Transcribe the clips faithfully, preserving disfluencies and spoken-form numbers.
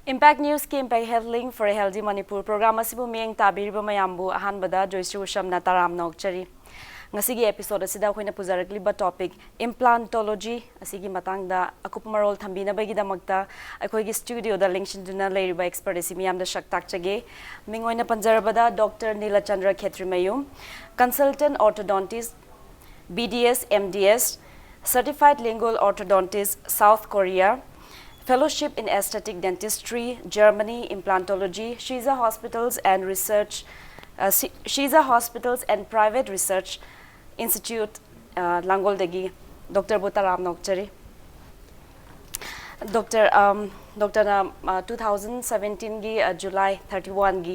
Impact News ꯀꯤ Impact Health Link for a Healthy Manipur program ꯑꯁꯤꯕꯨ ꯃꯤꯠꯌꯦꯡ ꯇꯥꯕꯤꯔꯤꯕ ꯃꯌꯥꯝꯕꯨ ꯑꯍꯥꯟꯕꯗ ꯖꯣꯏꯁ꯭ꯔꯤ ꯎꯁꯝꯅ ꯇꯔꯥꯝꯅ ꯑꯣꯛꯆꯔꯤ꯫ ꯉꯁꯤꯒꯤ episode ꯑꯁꯤꯗ ꯑꯩꯈꯣꯏꯅ ꯄꯨꯖꯔꯛꯂꯤꯕ topic implantology ꯑꯁꯤꯒꯤ ꯃꯇꯥꯡꯗ ꯑꯀꯨꯞꯄ ꯃꯔꯣꯜ ꯊꯝꯕꯤꯅꯕꯒꯤꯗꯃꯛꯇ ꯑꯩꯈꯣꯏꯒꯤ studio ꯗ ꯂꯦꯡꯁꯤꯟꯗꯨꯅ ꯂꯩꯔꯤꯕ expert ꯑꯁꯤ ꯃꯤꯌꯥꯝꯗ ꯁꯛ ꯇꯥꯛꯆꯒꯦ꯫ ꯃꯤꯡ ꯑꯣꯏꯅ ꯄꯟꯖꯔꯕꯗ Doctor ꯅꯤꯂꯆꯟꯗ꯭ꯔ Khetrimayum, consultant orthodontist, B D S, M D S, certified lingual orthodontist, South Korea, fellowship in aesthetic dentistry, Germany, implantology, Shiza Hospitals and Research, uh, Shi- Shiza Hospitals and Private Research Institute, uh, ꯂꯥꯡꯒꯣꯜꯗꯒꯤ doctor ꯕꯨ ꯇꯔꯥꯝꯅ ꯑꯣꯛꯆꯔꯤ꯫ Doctor, um, doctor ꯅ, uh, two thousand seventeen ꯒꯤ, uh, July thirty one ꯒꯤ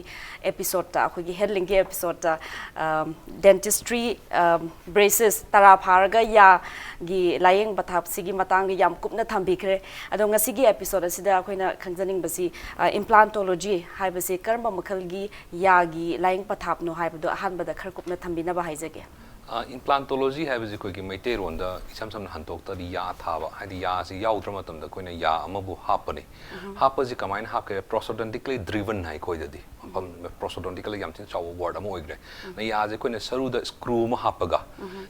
episode ꯇ, ꯑꯩꯈꯣꯏꯒꯤ Health Link ꯀꯤ episode ꯇ, um, dentistry, um, braces ꯇꯔꯥ ꯐꯥꯔꯒ ꯌꯥꯒꯤ ꯂꯥꯏꯌꯦꯡ ꯄꯊꯥꯞꯁꯤꯒꯤ ꯃꯇꯥꯡꯗ ꯌꯥꯝ ꯀꯨꯞꯅ ꯊꯝꯕꯤꯈ꯭ꯔꯦ꯫ ꯑꯗꯣ ꯉꯁꯤꯒꯤ episode ꯑꯁꯤꯗ ꯑꯩꯈꯣꯏꯅ ꯈꯪꯖꯅꯤꯡꯕꯁꯤ, uh, implantology ꯍꯥꯏꯕꯁꯤ ꯀꯔꯝꯕ ꯃꯈꯜꯒꯤ ꯌꯥꯒꯤ ꯂꯥꯏꯌꯦꯡ ꯄꯊꯥꯞꯅꯣ ꯍꯥꯏꯕꯗꯣ ꯑꯍꯥꯟꯕꯗ ꯈꯔ ꯀꯨꯞꯅ ꯊꯝꯕꯤꯅꯕ ꯍꯥꯏꯖꯒꯦ꯫ ꯑ, implantology ꯍꯥꯏꯕꯁꯤ ꯑꯩꯈꯣꯏꯒꯤ ꯃꯩꯇꯩꯔꯣꯟꯗ ꯏꯁꯝ ꯁꯝꯅ ꯍꯟꯗꯣꯛꯇꯗꯤ ꯌꯥ ꯊꯥꯕ, ꯍꯥꯏꯗꯤ ꯌꯥꯁꯤ ꯌꯥꯎꯗ꯭ꯔ ꯃꯇꯝꯗ ꯑꯩꯈꯣꯏꯅ ꯌꯥ ꯑꯃꯕꯨ ꯍꯥꯞꯄꯅꯤ꯫ ꯍꯥꯞꯄꯁꯤ ꯀꯃꯥꯏꯅ ꯍꯥꯞꯀꯦ? Prosthodontically driven ꯍꯥꯏ ꯑꯩꯈꯣꯏꯗꯗꯤ꯫ ꯃꯐꯝ prosthodontically ꯌꯥꯝ ꯊꯤꯅ ꯆꯥꯎꯕ word ꯑꯃ ꯑꯣꯏꯈ꯭ꯔꯦ꯫ ꯌꯥꯁꯦ ꯑꯩꯈꯣꯏꯅ ꯁꯔꯨꯗ screw ꯑꯃ ꯍꯥꯞꯄꯒ,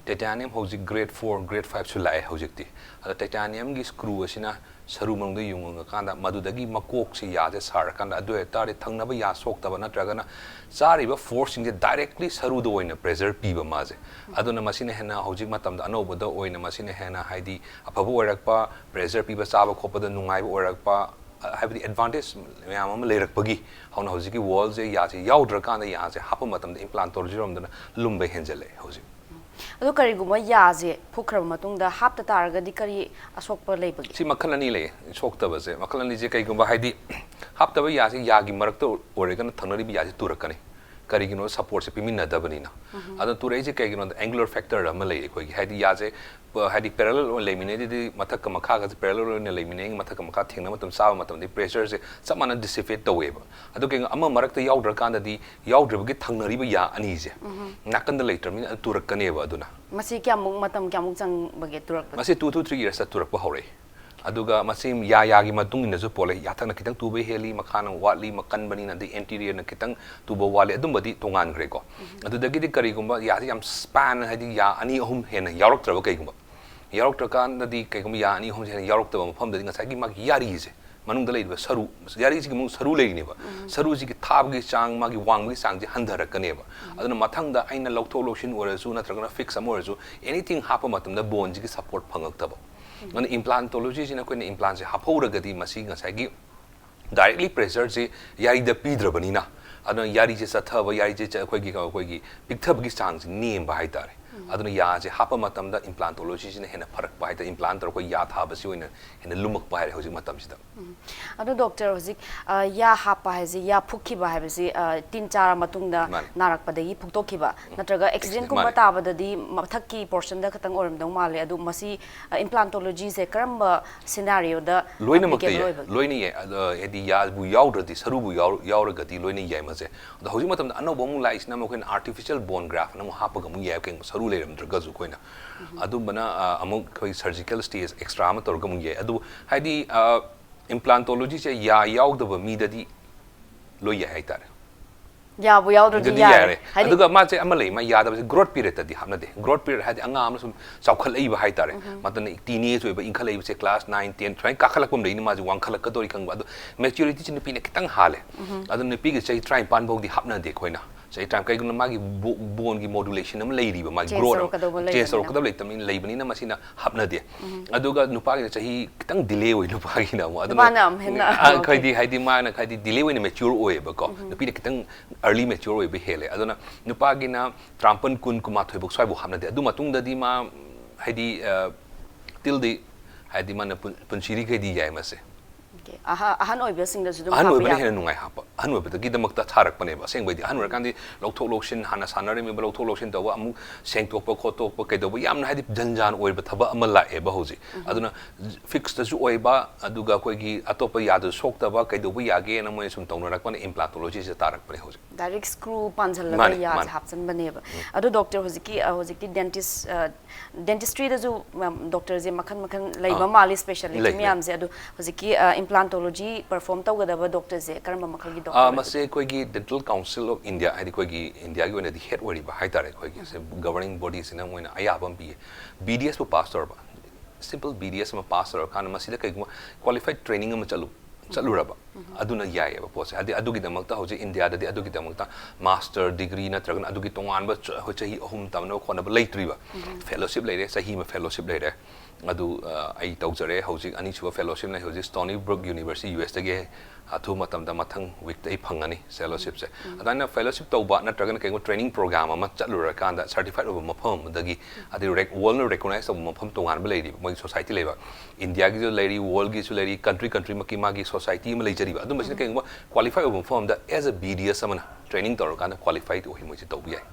titanium ꯍꯧꯖꯤꯛ grade four, grade five ꯁꯨ ꯂꯥꯛꯑꯦ ꯍꯧꯖꯤꯛꯇꯤ꯫ ꯑꯗꯣ titanium ꯒꯤ screw ꯑꯁꯤꯅ ꯁꯔꯨ ꯃꯅꯨꯡꯗ ꯌꯨꯡꯉꯀꯥꯟꯗ ꯃꯗꯨꯗꯒꯤ ꯃꯀꯣꯛꯁꯤ ꯌꯥꯁꯦ ꯁꯥꯔꯀꯥꯟꯗ, ꯑꯗꯨ ꯑꯣꯏꯇꯥꯔꯗꯤ ꯊꯪꯅꯕ ꯌꯥ ꯁꯣꯛꯇꯕ ꯅꯠꯇ꯭ꯔꯒꯅ ꯆꯥꯔꯤꯕ force ꯁꯤꯡꯁꯦ directly ꯁꯔꯨꯗ ꯑꯣꯏꯅ pressure ꯄꯤꯕ ꯃꯥꯁꯦ꯫ ꯑꯗꯨꯅ ꯃꯁꯤꯅ ꯍꯦꯟꯅ ꯍꯧꯖꯤꯛ ꯃꯇꯝꯗ ꯑꯅꯧꯕꯗ ꯑꯣꯏꯅ ꯃꯁꯤꯅ ꯍꯦꯟꯅ ꯍꯥꯏꯗꯤ ꯑꯐꯕ ꯑꯣꯏꯔꯛꯄ, pressure ꯄꯤꯕ ꯆꯥꯕ ꯈꯣꯠꯄꯗ ꯅꯨꯡꯉꯥꯏꯕ ꯑꯣꯏꯔꯛꯄ, ꯑ, ꯍꯥꯏꯕꯗꯤ advantage ꯃꯌꯥꯝ ꯑꯃ ꯂꯩꯔꯛꯄꯒꯤ ꯍꯧꯅ ꯍꯧꯖꯤꯛꯀꯤ world ꯁꯦ ꯌꯥꯁꯦ ꯌꯥꯎꯗ꯭ꯔꯀꯥꯟꯗ ꯌꯥꯁꯦ ꯍꯥꯞꯄ ꯃꯇꯝꯗ implantology ꯔꯣꯝꯗꯅ ꯂꯨꯝꯕ ꯍꯦꯟꯖꯜꯂꯛꯑꯦ ꯍꯧꯖꯤꯛ꯫ ꯑꯗꯣ ꯀꯔꯤꯒꯨꯝꯕ ꯌꯥꯁꯦ ꯐꯨꯛꯈ꯭ꯔꯕ ꯃꯇꯨꯡꯗ ꯍꯥꯞꯇ ꯇꯥꯔꯒꯗꯤ ꯀꯔꯤ ꯑꯁꯣꯛꯄ ꯂꯩꯕꯒꯦ? ꯁꯤ ꯃꯈꯜ ꯑꯅꯤ ꯂꯩ ꯁꯣꯛꯇꯕꯁꯦ꯫ ꯃꯈꯜ ꯑꯅꯤꯁꯦ ꯀꯩꯒꯨꯝꯕ ꯍꯥꯏꯗꯤ ꯍꯥꯞꯇꯕ ꯌꯥꯁꯦ ꯌꯥꯒꯤ ꯃꯔꯛꯇ ꯑꯣꯏꯔꯒꯅ ꯊꯪꯅꯔꯤꯕ ꯌꯥꯁꯦ ꯇꯨꯔꯛꯀꯅꯤ꯫ ꯀꯔꯤꯒꯤꯅꯣ? Support ꯁꯦ ꯄꯤꯃꯤꯟꯅꯗꯕꯅꯤꯅ꯫ ꯑꯗꯣ ꯇꯨꯔꯛꯏꯁꯦ ꯀꯩꯒꯤꯅꯣꯗ angular factor ꯑꯃ ꯂꯩ ꯑꯩꯈꯣꯏꯒꯤ꯫ ꯍꯥꯏꯗꯤ ꯌꯥꯁꯦ ꯄ-, ꯍꯥꯏꯗꯤ parallel ꯑꯣꯏꯅ ꯂꯩꯃꯤꯟꯅꯩꯗꯤ ꯃꯊꯛꯀ ꯃꯈꯥꯒꯁꯦ parallel ꯑꯣꯏꯅ ꯂꯩꯃꯤꯟꯅꯩ, ꯃꯊꯛꯀ ꯃꯈꯥ ꯊꯦꯡꯅꯕ ꯃꯇꯝ ꯆꯥꯕ ꯃꯇꯝꯗ pressure ꯁꯦ ꯆꯞ ꯃꯥꯟꯅ dissipate ꯇꯧꯋꯦꯕ꯫ ꯑꯗꯨ ꯀꯩꯒꯨꯝꯕ ꯑꯃ ꯃꯔꯛꯇ ꯌꯥꯎꯗ꯭ꯔꯀꯥꯟꯗꯗꯤ ꯌꯥꯎꯗ꯭ꯔꯤꯕꯒꯤ ꯊꯪꯅꯔꯤꯕ ꯌꯥ ꯑꯅꯤꯁꯦ ꯅꯥꯀꯟꯗ ꯂꯩꯇ꯭ꯔꯕꯅꯤꯅ ꯑꯗꯨ ꯇꯨꯔꯛꯀꯅꯦꯕ꯫ ꯑꯗꯨꯅ ꯃꯁꯤ ꯀꯌꯥꯃꯨꯛ, ꯃꯇꯝ ꯀꯌꯥꯃꯨꯛ ꯆꯪꯕꯒꯦ ꯇꯨꯔꯛꯄꯗ? ꯃꯁꯤ two to three years ꯇ ꯇꯨꯔꯛꯄ ꯍꯧꯔꯛꯏ꯫ ꯑꯗꯨꯒ ꯃꯁꯤ ꯌꯥ ꯌꯥꯒꯤ ꯃꯇꯨꯡ ꯏꯟꯅꯁꯨ ꯄꯣꯜꯂꯦ꯫ ꯌꯥꯊꯛꯅ ꯈꯤꯇꯪ ꯇꯨꯕ ꯍꯦꯜꯂꯤ, ꯃꯈꯥꯅ ꯋꯥꯠꯂꯤ, ꯃꯀꯟꯕꯅꯤꯅ, ꯑꯗꯩ anteriorꯅ ꯈꯤꯇꯪ ꯇꯨꯕ ꯋꯥꯠꯂꯤ, ꯑꯗꯨꯝꯕꯗꯤ ꯇꯣꯉꯥꯟꯈ꯭ꯔꯦꯀꯣ꯫ ꯑꯗꯨꯗꯒꯤꯗꯤ ꯀꯔꯤꯒꯨꯝꯕ ꯌꯥꯁꯤ ꯌꯥꯝ span, ꯍꯥꯏꯗꯤ ꯌꯥ ꯑꯅꯤ ꯑꯍꯨꯝ ꯍꯦꯟꯅ ꯌꯥꯎꯔꯛꯇ꯭ꯔꯕ ꯀꯩꯒꯨꯝꯕ, ꯌꯥꯎꯔꯛꯇ꯭ꯔꯀꯥꯟꯗꯗꯤ ꯀꯩꯒꯨꯝꯕ ꯌꯥ ꯑꯅꯤ ꯑꯍꯨꯝꯁꯦ ꯍꯦꯟꯅ ꯌꯥꯎꯔꯛꯇꯕ ꯃꯐꯝꯗꯗꯤ ꯉꯁꯥꯏꯒꯤ ꯃꯥꯒꯤ ꯌꯥꯔꯤꯁꯦ, ꯃꯅꯨꯡꯗ ꯂꯩꯔꯤꯕ ꯁꯔꯨ, ꯌꯥꯔꯤꯁꯤꯒꯤ ꯃꯅꯨꯡ ꯁꯔꯨ ꯂꯩꯔꯤꯅꯦꯕ꯫ ꯁꯔꯨꯁꯤꯒꯤ ꯊꯥꯕꯒꯤ ꯆꯥꯡ, ꯃꯥꯒꯤ ꯋꯥꯡꯕꯒꯤ ꯆꯥꯡꯁꯦ ꯍꯟꯊꯔꯛꯀꯅꯦꯕ꯫ ꯑꯗꯨꯅ ꯃꯊꯪꯗ ꯑꯩꯅ ꯂꯧꯊꯣꯛ ꯂꯧꯁꯤꯟ ꯑꯣꯏꯔꯁꯨ ꯅꯠꯇ꯭ꯔꯒꯅ fix ꯑꯃ ꯑꯣꯏꯔꯁꯨ, anything ꯍꯥꯞꯄ ꯃꯇꯝꯗ boneꯁꯤꯒꯤ support ꯐꯪꯉꯛꯇꯕ꯫ ꯑꯗꯨꯅ implantologyꯁꯤꯅ ꯑꯩꯈꯣꯏꯅ implantꯁꯦ ꯍꯥꯞꯍꯧꯔꯒꯗꯤ ꯃꯁꯤ ꯉꯁꯥꯏꯒꯤ directly pressureꯁꯤ ꯌꯥꯔꯤꯗ ꯄꯤꯗ꯭ꯔꯕꯅꯤꯅ, ꯑꯗꯨꯅ ꯌꯥꯔꯤꯁꯦ ꯆꯠꯊꯕ, ꯌꯥꯔꯤꯁꯦ ꯆ-, ꯑꯩꯈꯣꯏꯒꯤ, ꯑꯩꯈꯣꯏꯒꯤ ꯄꯤꯛꯊꯕꯒꯤ ꯆꯥꯡꯁꯤ ꯅꯦꯝꯕ ꯍꯥꯏꯇꯥꯔꯦ꯫ ꯑꯗꯨꯅ ꯌꯥꯁꯦ ꯍꯥꯞꯄ ꯃꯇꯝꯗ implantologyꯁꯤꯅ ꯍꯦꯟꯅ ꯐꯔꯛꯄ ꯍꯥꯏꯇꯥꯔꯦ, implant ꯇꯧꯔꯒ ꯑꯩꯈꯣꯏ ꯌꯥ ꯊꯥꯕꯁꯤ ꯑꯣꯏꯅ ꯍꯦꯟꯅ ꯂꯨꯝꯃꯛꯄ ꯍꯥꯏꯔꯦ ꯍꯧꯖꯤꯛ ꯃꯇꯝꯁꯤꯗ꯫ ꯑꯗꯨ ꯗꯣꯛꯇꯔ, ꯍꯧꯖꯤꯛ ꯑ, ꯌꯥ ꯍꯥꯞꯄ ꯍꯥꯏꯁꯦ, ꯌꯥ ꯐꯨꯛꯈꯤꯕ ꯍꯥꯏꯕꯁꯤ, ꯑ, ꯇꯤꯟ ꯆꯥꯔ ꯃꯇꯨꯡꯗ ꯃꯥꯅꯦ꯫ ꯅꯥꯔꯛꯄꯗꯒꯤ ꯐꯨꯛꯇꯣꯛꯈꯤꯕ, ꯅꯠꯇ꯭ꯔꯒ accidentꯀꯨꯝꯕ ꯃꯥꯅꯦ꯫ ꯇꯥꯕꯗꯗꯤ ꯃꯊꯛꯀꯤ portionꯗ ꯈꯛꯇꯪ ꯑꯣꯏꯔꯝꯗꯧ ꯃꯥꯜꯂꯦ꯫ ꯑꯗꯨ ꯃꯁꯤ, ꯑ, implantologyꯁꯦ ꯀꯔꯝꯕ scenarioꯗ ꯂꯣꯏꯅꯃꯛꯇ applicable ꯌꯥꯏ, ꯑꯣꯏꯕꯒꯦ? ꯂꯣꯏꯅ ꯌꯥꯏ꯫ ꯑꯗꯣ ꯍꯥꯏꯗꯤ ꯌꯥꯕꯨ ꯌꯥꯎꯗ꯭ꯔꯗꯤ, ꯁꯔꯨꯕꯨ ꯌꯥꯎ-, ꯌꯥꯎꯔꯒꯗꯤ ꯂꯣꯏꯅ ꯌꯥꯏ ꯃꯁꯦ꯫ ꯑꯗꯣ ꯍꯧꯖꯤꯛ ꯃꯇꯝꯗ ꯑꯅꯧꯕ ꯑꯃꯨꯛ ꯂꯥꯛꯏꯁꯤꯅ ꯑꯃꯨꯛ ꯑꯩꯈꯣꯏꯅ artificial bone graft ꯑꯅ ꯑꯃꯨꯛ ꯍꯥꯞꯄꯒ ꯑꯃꯨꯛ ꯌꯥꯏ, ꯀꯩꯒꯨꯝꯕ ꯁꯔꯨ ꯂꯩꯔꯝꯗ꯭ꯔꯒꯁꯨ ꯑꯩꯈꯣꯏꯅ꯫ ꯑꯗꯨꯝꯕꯅ, ꯑ, ꯑꯃꯨꯛ ꯑꯩꯈꯣꯏ surgical stage extra ꯑꯃ ꯇꯧꯔꯒ ꯑꯃꯨꯛ ꯌꯥꯏ꯫ ꯑꯗꯨꯕꯨ ꯍꯥꯏꯗꯤ, ꯑ, implantologyꯁꯦ ꯌꯥ ꯌꯥꯎꯗꯕ ꯃꯤꯗꯗꯤ ꯂꯣꯏ ꯌꯥꯏ ꯍꯥꯏꯇꯥꯔꯦ꯫ ꯌꯥꯕꯨ ꯌꯥꯎꯗ꯭ꯔꯗꯤ ꯑꯗꯨꯗꯤ ꯌꯥꯔꯦ꯫ ꯌꯥꯔꯦ꯫ ꯍꯥꯏꯗꯤ ꯑꯗꯨꯒ ꯃꯥꯁꯦ ꯑꯃ ꯂꯩ, ꯃꯥ ꯌꯥꯗꯕꯁꯦ growth periodꯇꯗꯤ ꯍꯥꯞꯅꯗꯦ꯫ Growth period ꯍꯥꯏꯗꯤ ꯑꯉꯥꯡ ꯑꯃ ꯁꯨꯝ ꯆꯥꯎꯈꯠꯂꯛꯏꯕ ꯍꯥꯏꯇꯥꯔꯦ꯫ ꯃꯇꯝꯗ teenage ꯑꯣꯏꯕ, ꯏꯟꯈꯠꯂꯛꯏꯕꯁꯦ class nine, ten ꯁꯨꯃꯥꯏꯅ ꯀꯥꯈꯠꯂꯛꯄ ꯑꯃ ꯂꯩꯅꯤ, ꯃꯥꯁꯦ ꯋꯥꯡꯈꯠꯂꯛꯀꯗꯧꯔꯤ ꯈꯪꯕ꯫ ꯑꯗꯣ maturityꯁꯦ ꯅꯨꯄꯤꯅ ꯈꯤꯇꯪ ꯍꯥꯜꯂꯦ꯫ ꯑꯗꯣ ꯅꯨꯄꯤꯒꯤ ꯆꯍꯤ ꯇꯔꯥꯅꯤꯄꯥꯟ ꯐꯥꯎꯗꯤ ꯍꯥꯞꯅꯗꯦ ꯑꯩꯈꯣꯏꯅ꯫ ꯆꯍꯤ ꯇꯔꯥ, ꯀꯩꯒꯤꯅꯣ ꯃꯥꯒꯤ bo-, boneꯒꯤ modulation ꯑꯃ ꯂꯩꯔꯤꯕ, ꯃꯥꯒꯤ Change growth ꯇꯧꯔꯛꯀꯗꯧꯕ change ꯂꯩꯕꯅꯤꯅ꯫ ꯇꯧꯔꯛꯀꯗꯕ ꯂꯩꯇꯕꯅꯤꯅ, ꯂꯩꯕꯅꯤꯅ ꯃꯁꯤꯅ ꯍꯥꯞꯅꯗꯦ꯫ ꯑꯗꯨꯒ ꯅꯨꯄꯥꯒꯤꯅ ꯆꯍꯤ ꯈꯤꯇꯪ delay ꯑꯣꯏ, ꯅꯨꯄꯥꯒꯤꯅ ꯑꯃꯨꯛ꯫ ꯑꯗꯨꯅ ꯅꯨꯄꯥꯅ ꯑꯃꯨꯛ ꯍꯦꯟꯅ ꯑ, ꯑꯩꯈꯣꯏꯗꯤ ꯍꯥꯏꯗꯤ ꯃꯥꯅ ꯍꯥꯏꯗꯤ delay ꯑꯣꯏꯅ mature ꯑꯣꯏꯌꯦꯕꯀꯣ꯫ ꯅꯨꯄꯤꯅ ꯈꯤꯇꯪ early mature ꯑꯣꯏꯕ ꯍꯦꯜꯂꯦ꯫ ꯑꯗꯨꯅ ꯅꯨꯄꯥꯒꯤꯅ ꯇꯔꯥꯃꯥꯄꯟ, ꯀꯨꯟ, ꯀꯨꯟꯃꯥꯊꯣꯏ ꯐꯥꯎ ꯁ꯭ꯋꯥꯏꯐꯥꯎ ꯍꯥꯞꯅꯗꯦ꯫ ꯑꯗꯨ ꯃꯇꯨꯡꯗꯗꯤ ꯃꯥ ꯍꯥꯏꯗꯤ, ꯑ, till the, ꯍꯥꯏꯗꯤ ꯃꯥꯅ ꯄꯨꯟ-, ꯄꯨꯟꯁꯤꯔꯤꯈꯩꯗꯤ ꯌꯥꯏ ꯃꯁꯦ꯫ Okay. ꯑꯍ-, ꯑꯍꯟ ꯑꯣꯏꯕꯁꯤꯡꯗꯁꯨ ꯑꯗꯨꯝ ꯑꯍꯟ ꯍꯥꯞꯄ ꯑꯣꯏꯕꯅ ꯌꯥꯕ? ꯍꯦꯟꯅ ꯅꯨꯡꯉꯥꯏ ꯍꯥꯞꯄ꯫ ꯑꯍꯟ ꯑꯣꯏꯕꯗꯒꯤꯗꯃꯛꯇ ꯊꯥꯔꯛꯄꯅꯦꯕ꯫ ꯑꯁꯦꯡꯕꯩꯗꯤ ꯑꯍꯟ ꯑꯣꯏꯔꯀꯥꯟꯗꯤ ꯂꯧꯊꯣꯛ ꯂꯧꯁꯤꯟ, ꯍꯥꯟꯅ ꯁꯥꯟꯅꯔꯝꯃꯤꯕ ꯂꯧꯊꯣꯛ ꯂꯧꯁꯤꯟ ꯇꯧꯕ, ꯑꯃꯨꯛ ꯁꯦꯡꯇꯣꯛꯄ ꯈꯣꯠꯇꯣꯛꯄ ꯀꯩꯗꯧꯕ, ꯌꯥꯝꯅ ꯍꯥꯏꯗꯤ ꯖꯟꯖꯥꯟ ꯑꯣꯏꯕ ꯊꯕꯛ ꯑꯃ ꯂꯥꯛꯑꯦꯕ ꯍꯧꯖꯤꯛ꯫ ꯑꯗꯨꯅ ꯐꯤꯛꯁꯇꯁꯨ ꯑꯣꯏꯕ, ꯑꯗꯨꯒ ꯑꯩꯈꯣꯏꯒꯤ ꯑꯇꯣꯞꯄ ꯌꯥꯗꯁꯨ ꯁꯣꯛꯇꯕ, ꯀꯩꯗꯧꯕ ꯌꯥꯒꯦꯅ ꯃꯣꯏꯅ ꯁꯨꯝ ꯇꯧꯅꯔꯛꯄꯅ ꯏꯝꯄ꯭ꯂꯥꯟꯇꯣꯂꯣꯖꯤꯁꯤꯗ ꯇꯥꯔꯛꯄꯅꯦ ꯍꯧꯖꯤꯛ꯫ ꯗꯥꯏꯔꯦꯛ ꯁ꯭ꯀ꯭ꯔꯨ ꯄꯥꯟꯁꯤꯜꯂꯒ ꯃꯥꯅꯦ, ꯌꯥꯁꯦ ꯃꯥꯅꯦ꯫ ꯍꯥꯞꯆꯤꯟꯕꯅꯦꯕ꯫ ꯑꯗꯣ ꯗꯣꯛꯇꯔ, ꯍꯧꯖꯤꯛꯀꯤ ꯑ, ꯍꯧꯖꯤꯛꯇꯤ ꯗꯦꯟꯇꯤꯁ, ꯗꯦꯟꯇꯤꯁꯇ꯭ꯔꯤꯗꯁꯨ ꯗꯣꯛꯇꯔꯁꯦ ꯃꯈꯜ ꯃꯈꯜ ꯂꯩꯕ ꯑꯥ꯫ ꯃꯥꯜꯂꯤ, ꯏꯁꯄꯦꯁꯥꯂꯤꯇꯤ ꯂꯩ, ꯂꯩ꯫ ꯃꯌꯥꯝꯁꯦ꯫ ꯑꯗꯣ ꯍꯧꯖꯤꯛꯀꯤ ꯏꯝꯄ꯭ꯂꯥꯟꯇꯣꯂꯣꯖꯤ ꯄꯔꯐꯣꯔꯝ ꯇꯧꯒꯗꯕ ꯗꯣꯛꯇꯔꯁꯦ ꯀꯔꯝꯕ ꯃꯈꯜꯒꯤ ꯑꯥ, ꯗꯣꯛꯇꯔ? ꯃꯁꯤ ꯑꯩꯈꯣꯏꯒꯤ Dental Council of India, ꯍꯥꯏꯗꯤ ꯑꯩꯈꯣꯏꯒꯤ ꯏꯟꯗꯤꯌꯥꯒꯤ ꯑꯣꯏꯅꯗꯤ ꯍꯦꯗ ꯑꯣꯏꯔꯤꯕ ꯍꯥꯏꯇꯥꯔꯦ, ꯑꯩꯈꯣꯏꯒꯤ ꯒꯕꯔꯅꯤꯡ ꯕꯣꯗꯤꯁꯤꯅ ꯃꯣꯏꯅ ꯑꯌꯥꯕ ꯑꯃ ꯄꯤꯌꯦ꯫ ꯕꯤ ꯗꯤ ꯑꯦꯁꯄꯨ ꯄꯥꯁ ꯇꯧꯔꯕ, ꯁꯤꯝꯄꯜ ꯕꯤ ꯗꯤ ꯑꯦꯁ ꯑꯃ ꯄꯥꯁ ꯇꯧꯔꯀꯥꯟꯗ ꯃꯁꯤꯗ ꯀꯩꯒꯨꯝꯕ ꯀ꯭ꯋꯥꯂꯤꯐꯥꯏꯠ ꯇ꯭ꯔꯦꯅꯤꯡ ꯑꯃ ꯆꯠꯂꯨ ꯆꯠꯂꯨꯔꯕ, ꯑꯗꯨꯅ ꯌꯥꯏꯌꯦꯕ ꯄꯣꯠꯁꯦ꯫ ꯍꯥꯏꯗꯤ ꯑꯗꯨꯒꯤꯗꯃꯛꯇ ꯍꯧꯖꯤꯛ ꯏꯟꯗꯤꯌꯥꯗꯗꯤ ꯑꯗꯨꯒꯤꯗꯃꯛꯇ ꯃꯥꯁꯇꯔ ꯗꯤꯒ꯭ꯔꯤ ꯅꯠꯇ꯭ꯔꯒꯅ ꯑꯗꯨꯒꯤ ꯇꯣꯉꯥꯟꯕ ꯆ- ꯑꯩꯈꯣꯏ ꯆꯍꯤ ꯑꯍꯨꯝ ꯇꯝꯅꯕ ꯈꯣꯠꯅꯕ ꯂꯩꯇ꯭ꯔꯤꯕ꯫ ꯐꯦꯂꯣꯁꯤꯞ ꯂꯩꯔꯦ, ꯆꯍꯤ ꯑꯃ ꯐꯦꯂꯣꯁꯤꯞ ꯂꯩꯔꯦ꯫ ꯑꯗꯨ ꯑ, ꯑꯩ ꯇꯧꯖꯔꯦ꯫ ꯍꯧꯖꯤꯛ ꯑꯅꯤꯁꯨꯕ ꯐꯦꯂꯣꯁꯤꯞꯅ ꯍꯧꯖꯤꯛ Stony Brook University, ꯌꯨ ꯑꯦꯁꯇꯒꯤ ꯑꯊꯨꯕ ꯃꯇꯝꯗ ꯃꯊꯪ ꯋꯤꯛꯇ ꯑꯩ ꯐꯪꯒꯅꯤ ꯐꯦꯂꯣꯁꯤꯞꯁꯦ꯫ ꯑꯗꯨꯃꯥꯏꯅ ꯐꯦꯂꯣꯁꯤꯞ ꯇꯧꯕ ꯅꯠꯇ꯭ꯔꯒꯅ ꯀꯩꯒꯨꯝꯕ ꯇ꯭ꯔꯦꯅꯤꯡ ꯄ꯭ꯔꯣꯒ꯭ꯔꯥꯝ ꯑꯃ ꯆꯠꯂꯨꯔꯀꯥꯟꯗ ꯁꯔꯇꯤꯐꯥꯏꯠ ꯑꯣꯏꯕ ꯃꯐꯝ ꯑꯃꯗꯒꯤ, ꯑꯗꯩ ꯔꯦꯛ ꯋꯥꯔꯜꯅ ꯔꯦꯀꯣꯒꯅꯥꯏꯁ ꯇꯧꯕ ꯃꯐꯝ ꯇꯣꯉꯥꯟꯕ ꯂꯩꯔꯤꯕ, ꯃꯣꯏꯒꯤ ꯁꯣꯁꯥꯏꯇꯤ ꯂꯩꯕ, ꯏꯟꯗꯤꯌꯥꯒꯤꯁꯨ ꯂꯩꯔꯤ, ꯋꯥꯔꯜꯒꯤꯁꯨ ꯂꯩꯔꯤ, ꯀꯟꯇ꯭ꯔꯤ ꯀꯟꯇ꯭ꯔꯤꯃꯛꯀꯤ ꯃꯥꯒꯤ ꯁꯣꯁꯥꯏꯇꯤ ꯑꯃ ꯂꯩꯖꯔꯤꯕ꯫ ꯑꯗꯨꯝꯕꯁꯤꯅ ꯀꯩꯒꯨꯝꯕ ꯀ꯭ꯋꯥꯂꯤꯐꯥꯏ ꯑꯣꯏꯕ ꯃꯐꯝ ꯑꯃꯗ ꯑꯦꯁ ꯑ ꯕꯤ ꯗꯤ ꯑꯦꯁ ꯑꯃꯅ ꯇ꯭ꯔꯦꯅꯤꯡ ꯇꯧꯔꯀꯥꯟꯗ ꯀ꯭ꯋꯥꯂꯤꯐꯥꯏꯠ ꯑꯣꯏ, ꯃꯣꯏꯁꯦ ꯇꯧꯕ ꯌꯥꯏ꯫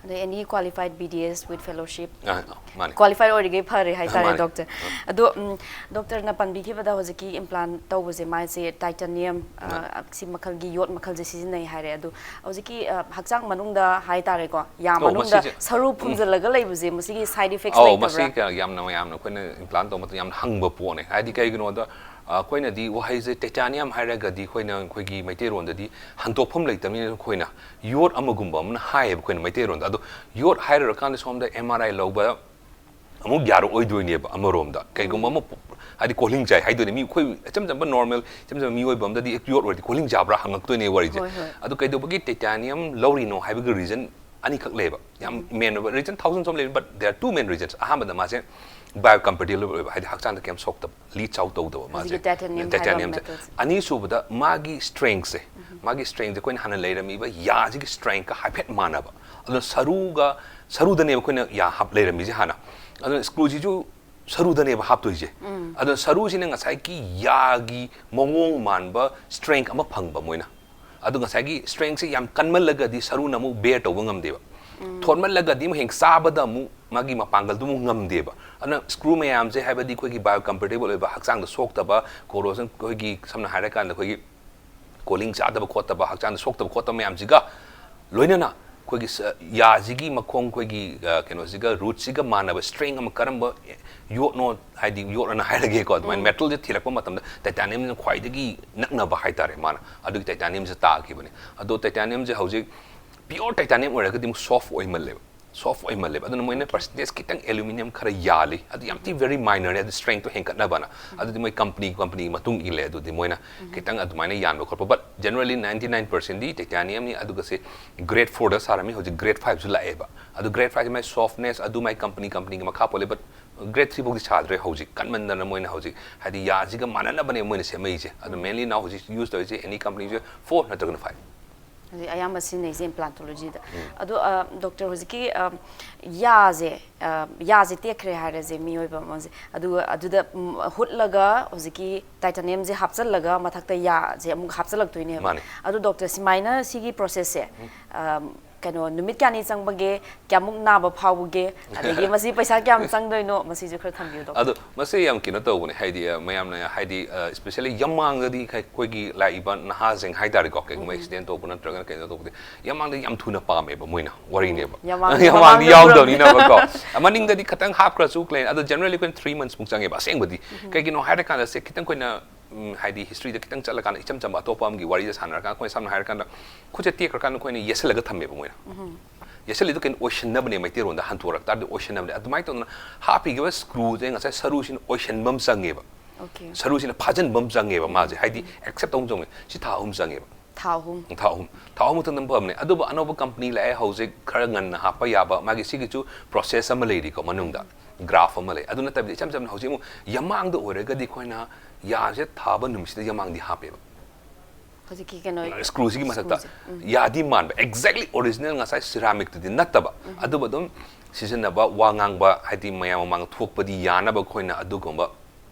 ꯑꯗꯣ any qualified B D S with fellowship, ꯑꯥ, ꯃꯥꯅꯦ꯫ ꯀ꯭ꯋꯥꯂꯤꯐꯥꯏ ꯑꯣꯏꯔꯤꯈꯩ ꯐꯔꯦ ꯍꯥꯏꯇꯥꯔꯦ ꯃꯥꯅꯦ꯫ ꯗꯣꯛꯇꯔ꯫ ꯑꯗꯣ ꯎꯝ, ꯗꯣꯛꯇꯔꯅ ꯄꯟꯕꯤꯈꯤꯕꯗ ꯍꯧꯖꯤꯛꯀꯤ ꯏꯝꯄ꯭ꯂꯥꯟ ꯇꯧꯕꯁꯦ ꯃꯥꯏꯁꯦ ꯇꯥꯏꯇꯥꯅꯤꯌꯝ, ꯑ, ꯁꯤ ꯃꯈꯜꯒꯤ ꯌꯣꯠ ꯃꯈꯜꯁꯦ ꯁꯤꯖꯤꯟꯅꯩ ꯍꯥꯏꯔꯦ꯫ ꯑꯗꯣ ꯍꯧꯖꯤꯛꯀꯤ ꯑ, ꯍꯛꯆꯥꯡ ꯃꯅꯨꯡꯗ ꯍꯥꯏꯇꯥꯔꯦꯀꯣ, ꯌꯥ ꯑꯧ, ꯃꯅꯨꯡꯗ ꯃꯁꯤꯁꯦ ꯁꯔꯨ ꯐꯨꯝꯖꯤꯜꯂꯒ ꯂꯩꯕꯁꯦ, ꯃꯁꯤꯒꯤ ꯁꯥꯏꯠ ꯏꯐꯦꯛꯁ ꯑꯧ, ꯂꯩꯇꯕ꯭ꯔꯥ? ꯃꯁꯤ ꯀꯌꯥ ꯌꯥꯝꯅ ꯃꯌꯥꯝꯅ ꯑꯩꯈꯣꯏꯅ ꯏꯝꯄ꯭ꯂꯥꯟ ꯇꯧꯕ ꯃꯇꯝꯗ ꯌꯥꯝꯅ ꯍꯪꯕ ꯄꯣꯠꯅꯦ꯫ ꯍꯥꯏꯗꯤ ꯀꯩꯒꯤꯅꯣꯗ, ꯑ, ꯑꯩꯈꯣꯏꯅꯗꯤ ꯋꯥꯍꯩꯁꯦ ꯇꯥꯏꯇꯥꯅꯤꯌꯝ ꯍꯥꯏꯔꯒꯗꯤ ꯑꯩꯈꯣꯏꯅ, ꯑꯩꯈꯣꯏꯒꯤ ꯃꯩꯇꯩꯔꯣꯟꯗꯗꯤ ꯍꯟꯗꯣꯛꯐꯝ ꯂꯩꯇꯕꯅꯤꯅ ꯑꯩꯈꯣꯏꯅ ꯌꯣꯠ ꯑꯃꯒꯨꯝꯕ ꯑꯃꯅ ꯍꯥꯏꯌꯦꯕ ꯑꯩꯈꯣꯏꯅ ꯃꯩꯇꯩꯔꯣꯟꯗ꯫ ꯑꯗꯣ ꯌꯣꯠ ꯍꯥꯏꯔꯨꯔꯀꯥꯟꯗ ꯁꯣꯝꯗ ꯑꯦꯝ ꯑꯥꯔ ꯑꯥꯏ ꯂꯧꯕ ꯑꯃꯨꯛ ꯌꯥꯔꯛꯑꯣꯏꯗꯣꯏꯅꯦꯕ ꯑꯃꯔꯣꯝꯗ꯫ ꯀꯩꯒꯨꯝꯕ ꯑꯃ ꯄꯨ-, ꯍꯥꯏꯗꯤ ꯀꯣꯜꯍꯤꯡ ꯆꯥꯏ ꯍꯥꯏꯗꯣꯏꯅꯦ꯫ ꯃꯤ ꯑꯩꯈꯣꯏ ꯏꯆꯝ ꯆꯝꯕ ꯅꯣꯔꯃꯦꯜ, ꯏꯆꯝ ꯆꯝꯕ ꯃꯤꯑꯣꯏꯕ ꯑꯃꯗꯗꯤ ꯌꯣꯠ ꯑꯣꯏꯔꯗꯤ ꯀꯣꯜꯍꯤꯡ ꯆꯥꯕ꯭ꯔꯥ ꯍꯪꯉꯛꯇꯣꯏꯅꯦ ꯋꯥꯔꯤꯁꯦ꯫ ꯍꯣꯏ, ꯍꯣꯏ꯫ ꯑꯗꯨ ꯀꯩꯗꯧꯕꯒꯤ ꯇꯥꯏꯇꯥꯅꯤꯌꯝ ꯂꯧꯔꯤꯅꯣ ꯍꯥꯏꯕꯒꯤ ꯔꯤꯖꯟ ꯑꯅꯤꯈꯛ ꯂꯩꯌꯦꯕ꯫ ꯌꯥꯝ ꯃꯦꯟ ꯑꯣꯏꯕ ꯔꯤꯖꯟ ꯊꯥꯎꯖꯟ ꯁꯣꯝ ꯂꯩ, but there are two main reasons꯫ ꯑꯍꯥꯟꯕꯗ ꯃꯥꯁꯦ ꯕꯥꯏꯑꯣ ꯀꯝꯄꯦꯇꯤꯕꯜ ꯑꯣꯏꯕ, ꯍꯥꯏꯗꯤ ꯍꯛꯆꯥꯡꯗ ꯀꯩꯝ ꯁꯣꯛꯇꯕ, ꯂꯤꯠ ꯆꯥꯎ ꯇꯧꯗꯕ ꯃꯥꯁꯦ꯫ ꯍꯧꯖꯤꯛꯀꯤ ꯇꯥꯏꯇꯥꯅꯤꯌꯝ ꯍꯥꯏꯕ ꯇꯥꯏꯇꯥꯅꯤꯌꯝꯁꯦ꯫ ꯃꯦꯇꯜꯁꯦ꯫ ꯑꯅꯤꯁꯨꯕꯗ ꯃꯥꯒꯤ ꯁ꯭ꯇꯔꯦꯡꯁꯦ, ꯃꯥꯒꯤ ꯁ꯭ꯇꯔꯦꯡꯁꯦ ꯑꯩꯈꯣꯏꯅ ꯍꯥꯟꯅ ꯂꯩꯔꯝꯃꯤꯕ ꯌꯥꯁꯤꯒꯤ ꯁ꯭ꯇꯔꯦꯡꯒ ꯍꯥꯏꯐꯦꯠ ꯃꯥꯟꯅꯕ꯫ ꯑꯗꯨꯅ ꯁꯔꯨꯒ, ꯁꯔꯨꯗꯅꯦꯕ ꯑꯩꯈꯣꯏꯅ ꯌꯥ ꯍꯥꯞ ꯂꯩꯔꯝꯃꯤꯁꯦ ꯍꯥꯟꯅ꯫ ꯑꯗꯨꯅ ꯁ꯭ꯀ꯭ꯔꯨꯁꯤꯁꯨ ꯁꯔꯨꯗꯅꯦꯕ ꯍꯥꯞꯇꯣꯏꯁꯦ꯫ ꯑꯗꯨꯅ ꯁꯔꯨꯁꯤꯅ ꯉꯁꯥꯏꯒꯤ ꯌꯥꯒꯤ ꯃꯑꯣꯡ ꯃꯥꯟꯕ ꯁ꯭ꯇꯔꯦꯡ ꯑꯃ ꯐꯪꯕ ꯃꯣꯏꯅ꯫ ꯑꯗꯣ ꯉꯁꯥꯏꯒꯤ strengthꯁꯦ ꯌꯥꯝ ꯀꯟꯃꯜꯂꯒꯗꯤ ꯁꯔꯨꯅ ꯑꯃꯨꯛ bear ꯇꯧꯕ ꯉꯝꯗꯦꯕ꯫ ꯊꯣꯠꯃꯜꯂꯒꯗꯤ ꯑꯃꯨꯛ ꯍꯌꯦꯡ ꯆꯥꯕꯗ ꯑꯃꯨꯛ ꯃꯥꯒꯤ ꯃꯄꯥꯡꯒꯜꯗꯨ ꯑꯃꯨꯛ ꯉꯝꯗꯦꯕ꯫ ꯑꯗꯨꯅ screw ꯃꯌꯥꯝꯁꯦ, ꯍꯥꯏꯕꯗꯤ ꯑꯩꯈꯣꯏꯒꯤ biocompatible ꯑꯣꯏꯕ, ꯍꯛꯆꯥꯡꯗ ꯁꯣꯛꯇꯕ, corrosion, ꯑꯩꯈꯣꯏꯒꯤ ꯁꯝꯅ ꯍꯥꯏꯔꯀꯥꯟꯗ ꯑꯩꯈꯣꯏꯒꯤ cooling ꯆꯥꯗꯕ ꯈꯣꯠꯇꯕ, ꯍꯛꯆꯥꯡꯗ ꯁꯣꯛꯇꯕ ꯈꯣꯠꯇꯕ ꯃꯌꯥꯝꯁꯤꯒ ꯂꯣꯏꯅꯅ ꯑꯩꯈꯣꯏꯒꯤ ꯁ-, ꯌꯥꯁꯤꯒꯤ ꯃꯈꯣꯡ, ꯑꯩꯈꯣꯏꯒꯤ, ꯑ, ꯀꯩꯅꯣꯁꯤꯒ, rootꯁꯤꯒ ꯃꯥꯟꯅꯕ strength ꯑꯃ ꯀꯔꯝꯕ ꯌꯣꯠꯅꯣ, ꯍꯥꯏꯗꯤ ꯌꯣꯠ ꯑꯅ ꯍꯥꯏꯔꯒꯦꯀꯣ, ꯑꯗꯨꯃꯥꯏꯅ metalꯁꯦ ꯊꯤꯔꯛꯄ ꯃꯇꯝꯗ titaniumꯅ ꯈ꯭ꯋꯥꯏꯗꯒꯤ ꯅꯛꯅꯕ ꯍꯥꯏꯇꯥꯔꯦ, ꯃꯥꯅ ꯑꯗꯨꯒꯤ titaniumꯁꯦ ꯇꯥꯈꯤꯕꯅꯦ꯫ ꯑꯗꯣ titaniumꯁꯦ ꯍꯧꯖꯤꯛ pure titanium ꯑꯣꯏꯔꯒꯗꯤ ꯑꯃꯨꯛ soft ꯑꯣꯏꯃꯜꯂꯦꯕ, soft ꯑꯣꯏꯃꯜꯂꯦꯕ꯫ ꯑꯗꯨꯅ ꯃꯣꯏꯅ percentage ꯈꯤꯇꯪ aluminium ꯈꯔ ꯌꯥꯜꯂꯤ, ꯑꯗꯨ ꯌꯥꯝ ꯊꯤ very minorꯅꯦ, ꯑꯗꯨ strengthꯇꯣ ꯍꯦꯟꯒꯠꯅꯕꯅ꯫ ꯑꯗꯨꯗꯤ ꯃꯣꯏ company companyꯒꯤ ꯃꯇꯨꯡ ꯏꯜꯂꯦ꯫ ꯑꯗꯨꯗꯤ ꯃꯣꯏꯅ ꯈꯤꯇꯪ ꯑꯗꯨꯃꯥꯏꯅ ꯌꯥꯟꯕ ꯈꯣꯠꯄ, but generally ninety nine percentꯗꯤ titaniumꯅꯤ꯫ ꯑꯗꯨꯒ ꯁꯤ grade fourꯗ ꯁꯥꯔꯝꯃꯤ, ꯍꯧꯖꯤꯛ grade fiveꯁꯨ ꯂꯥꯛꯑꯦꯕ꯫ ꯑꯗꯨ grade fiveꯁꯦ ꯃꯥꯏ softness ꯑꯗꯨ ꯃꯥꯏ company companyꯒꯤ ꯃꯈꯥ ꯄꯣꯜꯂꯦ, but grade three ꯐꯥꯎꯗꯤ ꯁꯥꯗ꯭ꯔꯦ ꯍꯧꯖꯤꯛ, ꯀꯟꯃꯟꯗꯅ꯫ ꯃꯣꯏꯅ ꯍꯧꯖꯤꯛ ꯍꯥꯏꯗꯤ ꯌꯥꯁꯤꯒ ꯃꯥꯟꯅꯅꯕꯅꯦ ꯃꯣꯏꯅ ꯁꯦꯝꯃꯛꯏꯁꯦ꯫ ꯑꯗꯨ mainly now ꯍꯧꯖꯤꯛ use ꯇꯧꯔꯤꯁꯦ any companyꯁꯦ four ꯅꯠꯇ꯭ꯔꯒꯅ five꯫ ꯍꯧꯖꯤꯛ ꯑꯌꯥꯝꯕ ꯁꯤꯖꯤꯟꯅꯩꯁꯦ implantologyꯗ꯫ ꯑꯗꯣ doctor, ꯍꯧꯖꯤꯛꯀꯤ ꯌꯥꯁꯦ, ꯌꯥꯁꯦ ꯇꯦꯛꯈ꯭ꯔꯦ ꯍꯥꯏꯔꯁꯦ ꯃꯤꯑꯣꯏꯕ ꯑꯃꯁꯦ, ꯑꯗꯨꯒ ꯑꯗꯨꯗ ꯍꯨꯠꯂꯒ ꯍꯧꯖꯤꯛꯀꯤ titaniumꯁꯦ ꯍꯥꯞꯆꯜꯂꯒ ꯃꯊꯛꯇ ꯌꯥꯁꯦ ꯑꯃꯨꯛ ꯍꯥꯞꯆꯜꯂꯛꯇꯣꯏꯅꯦꯕ꯫ ꯃꯥꯅꯦ꯫ ꯑꯗꯣ doctor, ꯁꯨꯃꯥꯏꯅ ꯁꯤꯒꯤ processꯁꯦ ꯀꯩꯅꯣ ꯅꯨꯃꯤꯠ ꯀꯌꯥꯅꯤ ꯆꯪꯕꯒꯦ? ꯀꯌꯥꯃꯨꯛ ꯅꯥꯕ ꯐꯥꯎꯕꯒꯦ? ꯑꯗꯒꯤ ꯃꯁꯤ ꯄꯩꯁꯥ ꯀꯌꯥꯝ ꯆꯪꯗꯣꯏꯅꯣ? ꯃꯁꯤꯁꯨ ꯈꯔ ꯊꯝꯕꯤꯌꯨ doctor꯫ ꯑꯗꯣ ꯃꯁꯤ ꯌꯥꯝ ꯀꯩꯅꯣ ꯇꯧꯕꯅꯦ, ꯍꯥꯏꯗꯤ, ꯑ, ꯃꯌꯥꯝꯅ ꯍꯥꯏꯗꯤ, ꯑ, especially ꯌꯥꯝꯃꯥꯡꯗꯗꯤ ꯑꯩꯈꯣꯏꯒꯤ ꯂꯥꯛꯏꯕ ꯅꯍꯥꯁꯤꯡ ꯍꯥꯏꯇꯥꯔꯦꯀꯣ, ꯀꯩꯒꯨꯝꯕ accident ꯇꯧꯕ ꯅꯠꯇ꯭ꯔꯒꯅ ꯀꯩꯅꯣ ꯇꯧꯕꯗꯤ, ꯌꯥꯝꯃꯥꯡꯗ ꯌꯥꯝ ꯊꯨꯅ ꯄꯥꯝꯃꯦꯕ ꯃꯣꯏꯅ, ꯋꯥꯔꯤꯅꯦꯕ꯫ ꯌꯥꯝꯃꯥꯡꯗ ꯌꯥꯝꯃꯥꯡꯗꯤ ꯃꯃꯥꯡꯗ ꯌꯥꯎꯗꯕꯅꯤꯅꯕꯀꯣ꯫ ꯃꯅꯤꯡꯗꯗꯤ ꯈꯤꯇꯪ ꯍꯥꯞꯈ꯭ꯔꯁꯨ ꯀ꯭ꯂꯦꯟ, ꯑꯗꯣ generally ꯑꯩꯈꯣꯏꯅ three months ꯃꯨꯛ ꯆꯪꯉꯦꯕ ꯑꯁꯦꯡꯕꯗꯤ꯫ ꯀꯩꯒꯤꯅꯣ ꯍꯥꯏꯔꯀꯥꯟꯗ ꯁꯦ ꯈꯤꯇꯪ ꯑꯩꯈꯣꯏꯅ ꯎꯝ, ꯍꯥꯏꯗꯤ historyꯗ ꯈꯤꯇꯪ ꯆꯠꯂꯀꯥꯟꯗ, ꯏꯆꯝ ꯆꯝꯕ ꯑꯇꯣꯞꯄ ꯑꯃꯒꯤ ꯋꯥꯔꯤꯗ ꯁꯥꯟꯅꯔꯀꯥꯟꯗ, ꯑꯩꯈꯣꯏꯅ ꯁꯝꯅ ꯍꯥꯏꯔꯀꯥꯟꯗ ꯈꯨꯠꯁꯦ ꯇꯦꯛꯈ꯭ꯔꯀꯥꯟꯗ ꯑꯩꯈꯣꯏꯅ ꯌꯦꯠꯁꯜꯂꯒ ꯊꯝꯃꯦꯕ ꯃꯣꯏꯅ꯫ ꯌꯦꯠꯁꯜꯂꯤꯗꯣ ꯀꯩꯅꯣ ꯑꯣꯏꯁꯟꯅꯕꯅꯦ, ꯃꯩꯇꯩꯔꯣꯟꯗ ꯍꯟꯗꯣꯔꯛ ꯇꯥꯔꯗꯤ ꯑꯣꯏꯁꯟꯅꯕꯅꯦ꯫ ꯑꯗꯨꯃꯥꯏꯅ ꯇꯧꯗꯅ ꯍꯥꯞꯄꯤꯈꯤꯕ screwꯁꯦ ꯉꯁꯥꯏ ꯁꯔꯨꯁꯤꯅ ꯑꯣꯏꯁꯟꯕ ꯑꯃ ꯆꯪꯉꯦꯕ꯫ Okay. ꯁꯔꯨꯁꯤꯅ ꯐꯥꯖꯤꯟꯕ ꯑꯃ ꯆꯪꯉꯦꯕ ꯃꯥꯁꯦ, ꯍꯥꯏꯗꯤ accept ꯇꯧꯕ ꯑꯃ ꯆꯪꯉꯦ꯫ ꯁꯤ ꯊꯥ ꯑꯍꯨꯝ ꯆꯪꯉꯦꯕ꯫ ꯊꯥ ꯑꯍꯨꯝ꯫ ꯊꯥ ꯑꯍꯨꯝ꯫ ꯊꯥ ꯑꯍꯨꯝ ꯃꯇꯨꯡꯗ ꯐꯕꯅꯦ꯫ ꯑꯗꯨꯕꯨ ꯑꯅꯧꯕ company ꯂꯥꯛꯑꯦ ꯍꯧꯖꯤꯛ, ꯈꯔ ꯉꯟꯅ ꯍꯥꯞꯄ ꯌꯥꯕ, ꯃꯥꯒꯤ ꯁꯤꯒꯤꯁꯨ process ꯑꯃ ꯂꯩꯔꯤꯀꯣ ꯃꯅꯨꯡꯗ, graft ꯑꯃ ꯂꯩ꯫ ꯑꯗꯨ ꯅꯠꯇꯕꯤꯗ ꯏꯆꯝ ꯆꯝꯅ ꯍꯧꯖꯤꯛ ꯑꯃꯨꯛ ꯌꯥꯝꯃꯥꯡꯗ ꯑꯣꯏꯔꯒꯗꯤ ꯑꯩꯈꯣꯏꯅ ꯌꯥꯁꯦ ꯊꯥꯕ ꯅꯨꯃꯤꯠꯁꯤꯗ ꯌꯥꯝꯃꯥꯡꯗꯤ ꯍꯥꯞꯄꯦꯕ꯫ ꯍꯧꯖꯤꯛꯀꯤ ꯀꯩꯅꯣ Screwꯁꯤꯒꯤ ꯃꯊꯛꯇ screwꯁꯦ꯫ ꯎꯝ꯫ ꯌꯥꯗꯤ ꯃꯥꯟꯕ, exactly original ꯉꯁꯥꯏ ceramicꯇꯨꯗꯤ ꯅꯠꯇꯕ, ꯑꯗꯨꯕꯨ ꯑꯗꯨꯝ ꯁꯤꯖꯤꯟꯅꯕ, ꯋꯥ ꯉꯥꯡꯕ, ꯍꯥꯏꯗꯤ ꯃꯌꯥꯝ ꯃꯃꯥꯡ ꯊꯣꯛꯄꯗꯤ ꯌꯥꯅꯕ ꯑꯩꯈꯣꯏꯅ ꯑꯗꯨꯒꯨꯝꯕ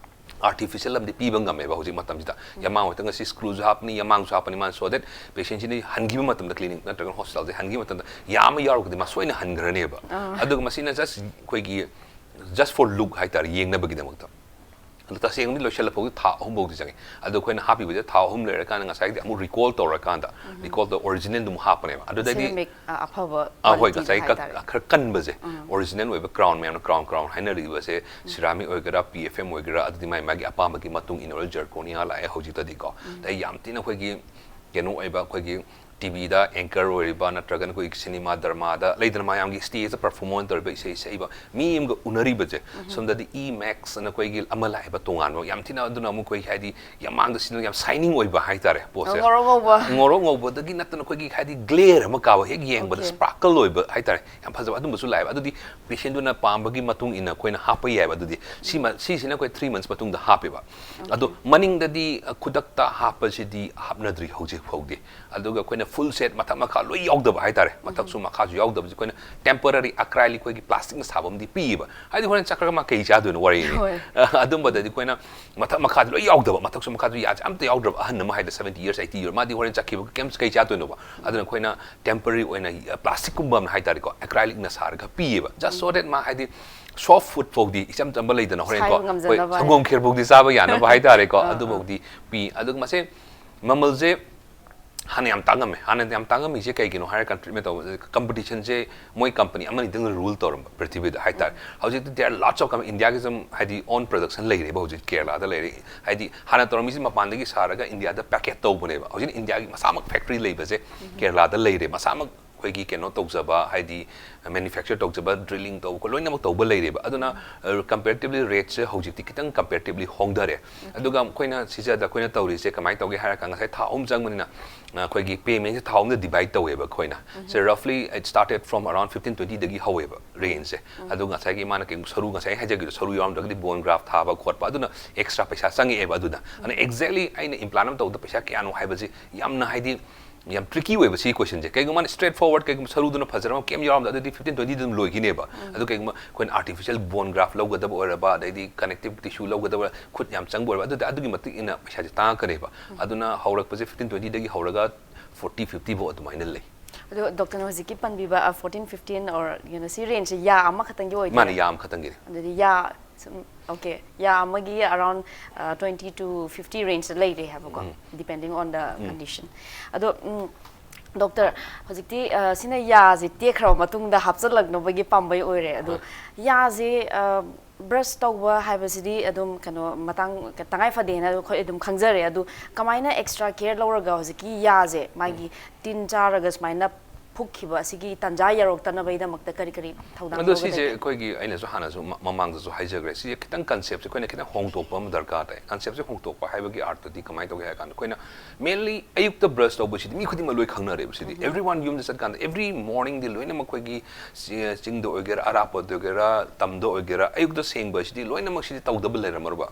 ꯑꯥꯔꯇꯤꯐꯤꯁꯤꯌꯦꯜ ꯑꯃꯗꯤ ꯄꯤꯕ ꯉꯝꯃꯦꯕ ꯍꯧꯖꯤꯛ ꯃꯇꯝꯁꯤꯗ꯫ ꯌꯥꯃꯥꯡ ꯍꯣꯏꯗ ꯉꯁꯤ ꯁ꯭ꯀ꯭ꯔꯨꯁꯨ ꯍꯥꯞꯄꯅꯤ, ꯌꯥꯃꯥꯡꯁꯨ ꯍꯥꯞꯄꯅꯤ ꯃꯥꯅ, so that patientꯁꯤꯅ ꯍꯟꯈꯤꯕ ꯃꯇꯝꯗ, ꯀ꯭ꯂꯤꯅꯤꯛ ꯅꯠꯇ꯭ꯔꯒ ꯍꯣꯁꯄꯤꯇꯥꯜꯁꯦ ꯍꯟꯈꯤꯕ ꯃꯇꯝꯗ ꯌꯥꯝꯃ ꯌꯥꯎꯔꯒꯗꯤ ꯃꯥ ꯁꯣꯏꯅ ꯍꯟꯈ꯭ꯔꯅꯦꯕ꯫ ꯑꯗꯨꯒ ꯃꯁꯤꯅ just ꯑꯩꯈꯣꯏꯒꯤ just for look ꯍꯥꯏꯇꯥꯔꯦ, ꯌꯦꯡꯅꯕꯒꯤꯗꯃꯛꯇ꯫ ꯑꯗꯣ ꯇꯁꯦꯡꯕꯗꯤ ꯂꯣꯏꯁꯤꯜꯂꯛꯄ ꯐꯥꯎꯗꯤ ꯊꯥ ꯑꯍꯨꯝ ꯐꯥꯎꯗꯤ ꯆꯪꯉꯤ꯫ ꯑꯗꯣ ꯑꯩꯈꯣꯏꯅ ꯍꯥꯞꯄꯤꯕꯁꯦ ꯊꯥ ꯑꯍꯨꯝ ꯂꯩꯔꯀꯥꯟꯗ ꯉꯁꯥꯏꯒꯤ ꯑꯃꯨꯛ ꯔꯤꯀꯣꯜ ꯇꯧꯔꯀꯥꯟꯗ, ꯔꯤꯀꯣꯜ ꯇꯧꯔ ꯑꯣꯔꯤꯖꯤꯅꯦꯜꯗꯨ ꯑꯃꯨꯛ ꯍꯥꯞꯄꯅꯦꯕ꯫ ꯑꯗꯨꯗꯩꯗꯤ ꯁꯤꯔꯥꯃꯤꯛ ꯑꯐꯕ ꯑꯥ, ꯍꯣꯏ, qualityꯗ ꯉꯁꯥꯏ ꯀꯛ- ꯍꯥꯏꯇꯥꯔꯦ꯫ ꯈꯔ ꯀꯟꯕꯁꯦ, ꯑꯣꯔꯤꯖꯤꯅꯦꯜ ꯑꯣꯏꯕ ꯀ꯭ꯔꯥꯎꯟ ꯃꯌꯥꯝꯅ ꯀ꯭ꯔꯥꯎꯟ ꯀ꯭ꯔꯥꯎꯟ ꯍꯥꯏꯅꯔꯤꯕꯁꯦ, ꯁꯤꯔꯥꯃꯤꯛ ꯑꯣꯏꯒꯦꯔꯥ, ꯄꯤ ꯑꯦꯐ ꯑꯦꯝ ꯑꯣꯏꯒꯦꯔꯥ, ꯑꯗꯨꯗꯤ ꯃꯥꯏ ꯃꯥꯒꯤ ꯑꯄꯥꯝꯕꯒꯤ ꯃꯇꯨꯡ ꯏꯟꯅ ꯂꯣꯏ ꯖꯔꯀꯣꯅꯤꯌꯥ ꯂꯥꯛꯑꯦ ꯍꯧꯖꯤꯛꯇꯗꯤꯀꯣ꯫ ꯑꯗꯩ ꯌꯥꯝ ꯊꯤꯅ ꯑꯩꯈꯣꯏꯒꯤ ꯀꯩꯅꯣ ꯑꯣꯏꯕ, ꯑꯩꯈꯣꯏꯒꯤ ꯇꯤꯚꯤꯗ ꯑꯦꯡꯀꯔ ꯑꯣꯏꯔꯤꯕ ꯅꯠꯇ꯭ꯔꯒꯅ ꯑꯩꯈꯣꯏꯒꯤ ꯁꯤꯅꯦꯃꯥ ꯗ꯭ꯔꯃꯥꯗ ꯂꯩꯗꯅ ꯃꯌꯥꯝꯒꯤ ꯁ꯭ꯇꯦꯖꯇ ꯄꯔꯐꯣꯔꯃꯟꯁ ꯇꯧꯔꯤꯕ ꯏꯁꯩ ꯁꯛꯏꯕ ꯃꯤ ꯑꯃꯒ ꯎꯅꯔꯤꯕꯁꯦ, ꯁꯣꯝꯗꯗꯤ ꯏ ꯃꯦꯛꯁ ꯑꯅ ꯑꯩꯈꯣꯏꯒꯤ ꯑꯃ ꯂꯥꯛꯑꯦꯕ ꯇꯣꯉꯥꯟꯕ, ꯌꯥꯝ ꯊꯤꯅ, ꯑꯗꯨꯅ ꯑꯃꯨꯛ ꯑꯩꯈꯣꯏ ꯍꯥꯏꯗꯤ ꯌꯥꯝ ꯃꯥꯡꯗ ꯁꯤꯅ ꯌꯥꯝ ꯁꯥꯏꯅꯤꯡ ꯑꯣꯏꯕ ꯍꯥꯏꯇꯥꯔꯦ ꯄꯣꯠꯁꯦ꯫ ꯉꯧꯔꯣꯛ ꯉꯧꯕ꯫ ꯉꯧꯔꯣꯛ ꯉꯧꯕꯗꯒꯤ ꯅꯠꯇꯅ ꯑꯩꯈꯣꯏꯒꯤ ꯍꯥꯏꯗꯤ ꯒ꯭ꯂꯦꯌꯔ ꯑꯃ ꯀꯥꯕ ꯍꯦꯛ ꯌꯦꯡꯕꯗ Okay. ꯁ꯭ꯄꯥꯔꯀꯜ ꯑꯣꯏꯕ ꯍꯥꯏꯇꯥꯔꯦ, ꯌꯥꯝ ꯐꯖꯕ ꯑꯗꯨꯝꯕꯁꯨ ꯂꯥꯛꯑꯦꯕ꯫ ꯑꯗꯨꯗꯤ ꯄꯦꯁꯦꯟꯗꯨꯅ ꯄꯥꯝꯕꯒꯤ ꯃꯇꯨꯡ ꯏꯟꯅ ꯑꯩꯈꯣꯏꯅ ꯍꯥꯞꯄ ꯌꯥꯏꯕ꯫ ꯑꯗꯨꯗꯤ ꯁꯤꯃ ꯁꯤꯁꯤꯅ ꯑꯩꯈꯣꯏ ꯊ꯭ꯔꯤ ꯃꯟꯁ ꯃꯇꯨꯡꯗ ꯍꯥꯞꯄꯦꯕ꯫ ꯑꯗꯣ ꯃꯅꯤꯡꯗꯗꯤ ꯑ, ꯈꯨꯗꯛꯇ ꯍꯥꯞꯄꯁꯤꯗꯤ ꯍꯥꯞꯅꯗ꯭ꯔꯤ ꯍꯧꯖꯤꯛ ꯐꯥꯎꯗꯤ꯫ ꯑꯗꯨꯒ ꯑꯩꯈꯣꯏꯅ ꯐꯨꯜ ꯁꯦꯠ ꯃꯊꯛ ꯃꯈꯥ ꯂꯣꯏ ꯌꯥꯎꯗꯕ ꯍꯥꯏꯇꯥꯔꯦ, ꯃꯊꯛꯁꯨ ꯃꯈꯥꯁꯨ ꯌꯥꯎꯗꯕꯁꯤ ꯑꯩꯈꯣꯏꯅ ꯇꯦꯝꯄꯔꯔꯤ ꯑꯀ꯭ꯔꯥꯏꯂꯤꯛ ꯑꯩꯈꯣꯏꯒꯤ ꯄ꯭ꯂꯥꯁꯇꯤꯛꯅ ꯁꯥꯕ ꯑꯃꯗꯤ ꯄꯤꯌꯦꯕ꯫ ꯍꯥꯏꯗꯤ ꯍꯣꯔꯦꯟ ꯆꯠꯈ꯭ꯔꯒ ꯃꯥ ꯀꯩ ꯆꯥꯗꯣꯏꯅꯣ ꯋꯥꯔꯤꯅꯤ꯫ ꯍꯣꯏ꯫ ꯑ, ꯑꯗꯨꯝꯕꯗꯗꯤ ꯑꯩꯈꯣꯏꯅ ꯃꯊꯛ ꯃꯈꯥꯗꯤ ꯂꯣꯏ ꯌꯥꯎꯗꯕ, ꯃꯊꯛꯁꯨ ꯃꯈꯥꯁꯨ ꯌꯥꯁꯦ ꯑꯝꯇ ꯌꯥꯎꯗ꯭ꯔꯕ ꯑꯍꯟ ꯑꯃ ꯍꯥꯏꯗꯤ seventy years, eighty years, ꯃꯥꯗꯤ ꯍꯣꯔꯦꯟ ꯆꯠꯈꯤꯕ ꯀꯩꯝ ꯀꯩ ꯆꯥꯗꯣꯏꯅꯣꯕ? ꯑꯗꯨꯅ ꯑꯩꯈꯣꯏꯅ ꯇꯦꯝꯄꯔꯔꯤ ꯑꯣꯏꯅ ꯄ꯭ꯂꯥꯁꯇꯤꯛꯀꯨꯝꯕ ꯑꯃ ꯍꯥꯏꯇꯥꯔꯦꯀꯣ, ꯑꯦꯀ꯭ꯔꯥꯏꯂꯤꯛꯅ ꯁꯥꯔꯒ ꯄꯤꯌꯦꯕ, just so that ꯃꯥ ꯍꯥꯏꯗꯤ ꯁꯣꯐ ꯐꯨꯗ ꯐꯥꯎꯗꯤ, ꯏꯆꯝ ꯆꯝꯕ ꯂꯩꯗꯅ ꯍꯣꯔꯦꯟꯀꯣ, ꯁꯥꯏꯕ ꯉꯝꯖꯅꯕ ꯁꯪꯒꯣꯝ ꯈꯦꯔꯐꯥꯎꯗꯤ ꯆꯥꯕ ꯌꯥꯅꯕ ꯍꯥꯏꯇꯥꯔꯦꯀꯣ, ꯑꯗꯨꯐꯥꯎꯗꯤ ꯄꯤ꯫ ꯑꯗꯨꯒ ꯃꯁꯦ ꯃꯃꯜꯁꯦ ꯍꯥꯟꯅ ꯌꯥꯝ ꯇꯥꯡꯉꯝꯃꯦ꯫ ꯍꯥꯟꯅ ꯌꯥꯝ ꯇꯥꯡꯉꯝꯃꯤꯁꯦ ꯀꯩꯒꯤꯅꯣ ꯍꯥꯏꯔ ꯀꯥꯟꯗ, ꯇ꯭ꯔꯤꯠꯃꯦꯟ ꯇꯧꯕ ꯀꯝꯄꯤꯇꯤꯁꯟꯁꯦ ꯃꯣꯏ ꯀꯝꯄꯅꯤ ꯑꯃ ꯑꯅꯤꯗꯪꯅ ꯔꯨꯜ ꯇꯧꯔꯝꯕ ꯄ꯭ꯔꯤꯊꯤꯕꯤꯗ ꯍꯥꯏꯇꯥꯔꯦ꯫ ꯍꯧꯖꯤꯛꯇꯤ there are lots of company, ꯏꯟꯗꯤꯌꯥꯒꯤꯁꯨ ꯍꯥꯏꯗꯤ ꯑꯣꯟ ꯄ꯭ꯔꯗꯛꯁꯟ ꯂꯩꯔꯦꯕ ꯍꯧꯖꯤꯛ ꯀꯦꯔꯂꯥꯗ ꯂꯩꯔꯦ꯫ ꯍꯥꯏꯗꯤ ꯍꯥꯟꯅ ꯇꯧꯔꯝꯃꯤꯁꯤ ꯃꯄꯥꯟꯗꯒꯤ ꯁꯥꯔꯒ ꯏꯟꯗꯤꯌꯥꯗ ꯄꯦꯀꯦꯠ ꯇꯧꯕꯅꯦꯕ, ꯍꯧꯖꯤꯛ ꯏꯟꯗꯤꯌꯥꯒꯤ ꯃꯁꯥꯃꯛ ꯐꯦꯛꯇ꯭ꯔꯤ ꯂꯩꯕꯁꯦ ꯀꯦꯔꯂꯥꯗ ꯂꯩꯔꯦ꯫ ꯃꯁꯥꯃꯛ ꯑꯩꯈꯣꯏꯒꯤ ꯀꯩꯅꯣ ꯇꯧꯖꯕ, ꯍꯥꯏꯗꯤ ꯃꯦꯅꯨꯐꯦꯛꯆꯔ ꯇꯧꯖꯕ, ꯗ꯭ꯔꯤꯂꯤꯡ ꯇꯧꯕ ꯈꯣꯠ ꯂꯣꯏꯅꯃꯛ ꯇꯧꯕ ꯂꯩꯔꯦꯕ꯫ ꯑꯗꯨꯅ ꯀꯝꯄꯦꯔꯦꯇꯤꯚꯂꯤ ꯔꯦꯠꯁꯦ ꯍꯧꯖꯤꯛꯇꯤ ꯈꯤꯇꯪ ꯀꯝꯄꯦꯔꯦꯇꯤꯚꯂꯤ ꯍꯣꯡꯊꯔꯦ꯫ ꯑꯗꯨꯒ ꯑꯩꯈꯣꯏꯅ ꯁꯤꯖꯗ ꯑꯩꯈꯣꯏꯅ ꯇꯧꯔꯤꯁꯦ ꯀꯃꯥꯏꯅ ꯇꯧꯒꯦ ꯍꯥꯏꯔꯀꯥꯟꯗ, ꯉꯁꯥꯏ ꯊꯥ ꯑꯍꯨꯝ ꯆꯪꯕꯅꯤꯅ, ꯑ, ꯑꯩꯈꯣꯏꯒꯤ ꯄꯦꯃꯦꯟꯁꯦ ꯊꯥ ꯑꯍꯨꯝꯗ ꯗꯤꯚꯥꯏꯠ ꯇꯧꯋꯦꯕ ꯑꯩꯈꯣꯏꯅ꯫ So roughly it started from around fifteen twenty ꯗꯒꯤ ꯍꯧꯋꯦꯕ ꯔꯦꯟꯖꯁꯦ꯫ ꯑꯗꯨꯒ ꯉꯁꯥꯏꯒꯤ ꯃꯥꯅ ꯀꯩꯒꯨꯝꯕ ꯁꯔꯨ, ꯉꯁꯥꯏ ꯍꯥꯏꯖꯈꯤꯕꯗꯣ, ꯁꯔꯨ ꯌꯥꯎꯔꯝꯗ꯭ꯔꯒꯗꯤ ꯕꯣꯟ ꯒ꯭ꯔꯥꯐ ꯊꯥꯕ ꯈꯣꯠꯄ, ꯑꯗꯨꯅ ꯑꯦꯛꯁꯇ꯭ꯔꯥ ꯄꯩꯁꯥ ꯆꯪꯉꯛꯑꯦꯕ꯫ ꯑꯗꯨꯅ ꯑꯗꯨꯅ ꯑꯦꯛꯖꯦꯛꯂꯤ ꯑꯩꯅ ꯏꯝꯄ꯭ꯂꯥꯟ ꯑꯃ ꯇꯧꯕꯗ ꯄꯩꯁꯥ ꯀꯌꯥꯅꯣ ꯍꯥꯏꯕꯁꯤ ꯌꯥꯝꯅ ꯍꯥꯏꯗꯤ ꯌꯥꯝ tricky ꯑꯣꯏꯕ ꯁꯤ question ꯁꯦ꯫ ꯀꯩꯒꯨꯝꯕ ꯃꯥꯅ straight forward, ꯀꯩꯒꯨꯝꯕ ꯁꯔꯨꯗꯨꯅ ꯐꯖꯔꯝꯃ ꯀꯩꯝ ꯌꯥꯎꯔꯝꯗ, ꯑꯗꯨꯗꯤ fifteen twenty ꯗ ꯑꯗꯨꯝ ꯂꯣꯏꯈꯤꯅꯦꯕ꯫ ꯑꯗꯨ ꯀꯩꯒꯨꯝꯕ ꯑꯩꯈꯣꯏꯅ artificial bone graft ꯂꯧꯒꯗꯕ ꯑꯣꯏꯔꯕ, ꯑꯗꯩꯗꯤ connective tissue ꯂꯧꯒꯗꯕ, ꯈꯨꯠ ꯌꯥꯝ ꯆꯪꯕ ꯑꯣꯏꯔꯕ, ꯑꯗꯨꯗꯤ ꯑꯗꯨꯒꯤ ꯃꯇꯨꯡ ꯏꯟꯅ ꯄꯩꯁꯥꯁꯦ ꯇꯥꯡꯉꯛꯀꯅꯦꯕ꯫ ꯑꯗꯨꯅ ꯍꯧꯔꯛꯄꯁꯦ fifteen twenty ꯗꯒꯤ ꯍꯧꯔꯒ forty fifty ꯐꯥꯎ ꯑꯗꯨꯃꯥꯏꯅ ꯂꯩ꯫ ꯑꯗꯣ ꯗꯣꯛꯇꯔꯅ ꯍꯧꯖꯤꯛꯀꯤ ꯄꯟꯕꯤꯕ ꯐꯣꯔꯇꯤꯟ ꯐꯤꯐꯇꯤꯟ ꯑꯣꯔ ꯀꯩꯅꯣ ꯁꯤ ꯔꯦꯟꯖꯁꯦ ꯌꯥ ꯑꯃꯈꯛꯇꯪꯒꯤ ꯑꯣꯏꯗꯣꯏꯔꯥ? ꯃꯥꯅ ꯌꯥ ꯑꯃꯈꯛꯇꯪꯒꯤꯅꯤ꯫ ꯑꯗꯨꯗꯤ ꯌꯥ ꯁꯨꯝ, okay, ꯌꯥ ꯑꯃꯒꯤ around twenty to fifty range ꯂꯩꯔꯦ ꯍꯥꯏꯕꯀꯣ, depending on the condition. ꯑꯗꯣ ꯎꯝ, ꯗꯣꯛꯇꯔ, ꯍꯧꯖꯤꯛꯇꯤ ꯑ, ꯁꯤꯅ ꯌꯥꯁꯦ ꯇꯦꯛꯈ꯭ꯔꯕ ꯃꯇꯨꯡꯗ ꯍꯥꯞꯆꯤꯜꯂꯛꯅꯕꯒꯤ ꯄꯥꯝꯕꯩ ꯑꯣꯏꯔꯦ꯫ ꯑꯗꯣ ꯌꯥꯁꯦ ꯑ, brush ꯇꯧꯕ ꯍꯥꯏꯕꯁꯤꯗꯤ ꯑꯗꯨꯝ ꯀꯩꯅꯣ ꯃꯇꯥꯡ ꯇꯉꯥꯏ ꯐꯗꯦꯅ ꯑꯩꯈꯣꯏ ꯑꯗꯨꯝ ꯈꯪꯖꯔꯦ꯫ ꯑꯗꯨ ꯀꯃꯥꯏꯅ extra care ꯂꯧꯔꯒ ꯍꯧꯖꯤꯛꯀꯤ ꯌꯥꯁꯦ ꯃꯥꯒꯤ ꯇꯤꯟ ꯆꯥꯔꯒ ꯁꯨꯃꯥꯏꯅ ꯐꯨꯛꯈꯤꯕ ꯑꯁꯤꯒꯤ ꯇꯥꯟꯖꯥ ꯌꯧꯔꯛꯇꯅꯕꯒꯤꯗꯃꯛꯇ ꯀꯔꯤ ꯀꯔꯤ ꯊꯧꯗꯥꯡ ꯑꯗꯣ ꯁꯤꯁꯦ ꯂꯧꯒꯗꯒꯦ? ꯑꯩꯈꯣꯏꯒꯤ, ꯑꯩꯅꯁꯨ ꯍꯥꯟꯅꯁꯨ ꯃ- ꯃꯃꯥꯡꯗꯁꯨ ꯍꯥꯏꯖꯈ꯭ꯔꯦ, ꯁꯤꯁꯦ ꯈꯤꯇꯪ concept ꯁꯦ ꯑꯩꯈꯣꯏꯅ ꯈꯤꯇꯪ ꯍꯣꯡꯗꯣꯛꯄ ꯑꯃ ꯗꯔꯀꯥꯔ ꯇꯥꯏ꯫ Concept ꯁꯦ ꯍꯣꯡꯗꯣꯛꯄ ꯍꯥꯏꯕꯒꯤ ꯑꯥꯔꯊꯗꯤ ꯀꯃꯥꯏꯅ ꯇꯧꯒꯦ ꯍꯥꯏ ꯀꯥꯟꯗ, ꯑꯩꯈꯣꯏꯅ mainly ꯑꯌꯨꯛꯇ brush ꯇꯧꯕꯁꯤꯗꯤ ꯃꯤ ꯈꯨꯗꯤꯡꯃꯛ ꯂꯣꯏ ꯈꯪꯅꯔꯦꯕ꯫ ꯁꯤꯗꯤ everyone ꯌꯨꯝꯗ ꯆꯠꯀꯥꯟꯗ every morning ꯗꯤ ꯂꯣꯏꯅꯃꯛ ꯑꯩꯈꯣꯏꯒꯤ ꯆꯤ- ꯆꯤꯡꯗ ꯑꯣꯏꯒꯦꯔꯥ, ꯑꯔꯥꯞꯄꯗ ꯑꯣꯏꯒꯦꯔꯥ, ꯇꯝꯗ ꯑꯣꯏꯒꯦꯔꯥ, ꯑꯌꯨꯛꯇ ꯁꯦꯡꯕ ꯑꯁꯤꯗꯤ ꯂꯣꯏꯅꯃꯛ ꯁꯤꯗꯤ ꯇꯧꯗꯕ ꯂꯩꯔꯝꯃꯔꯕ꯫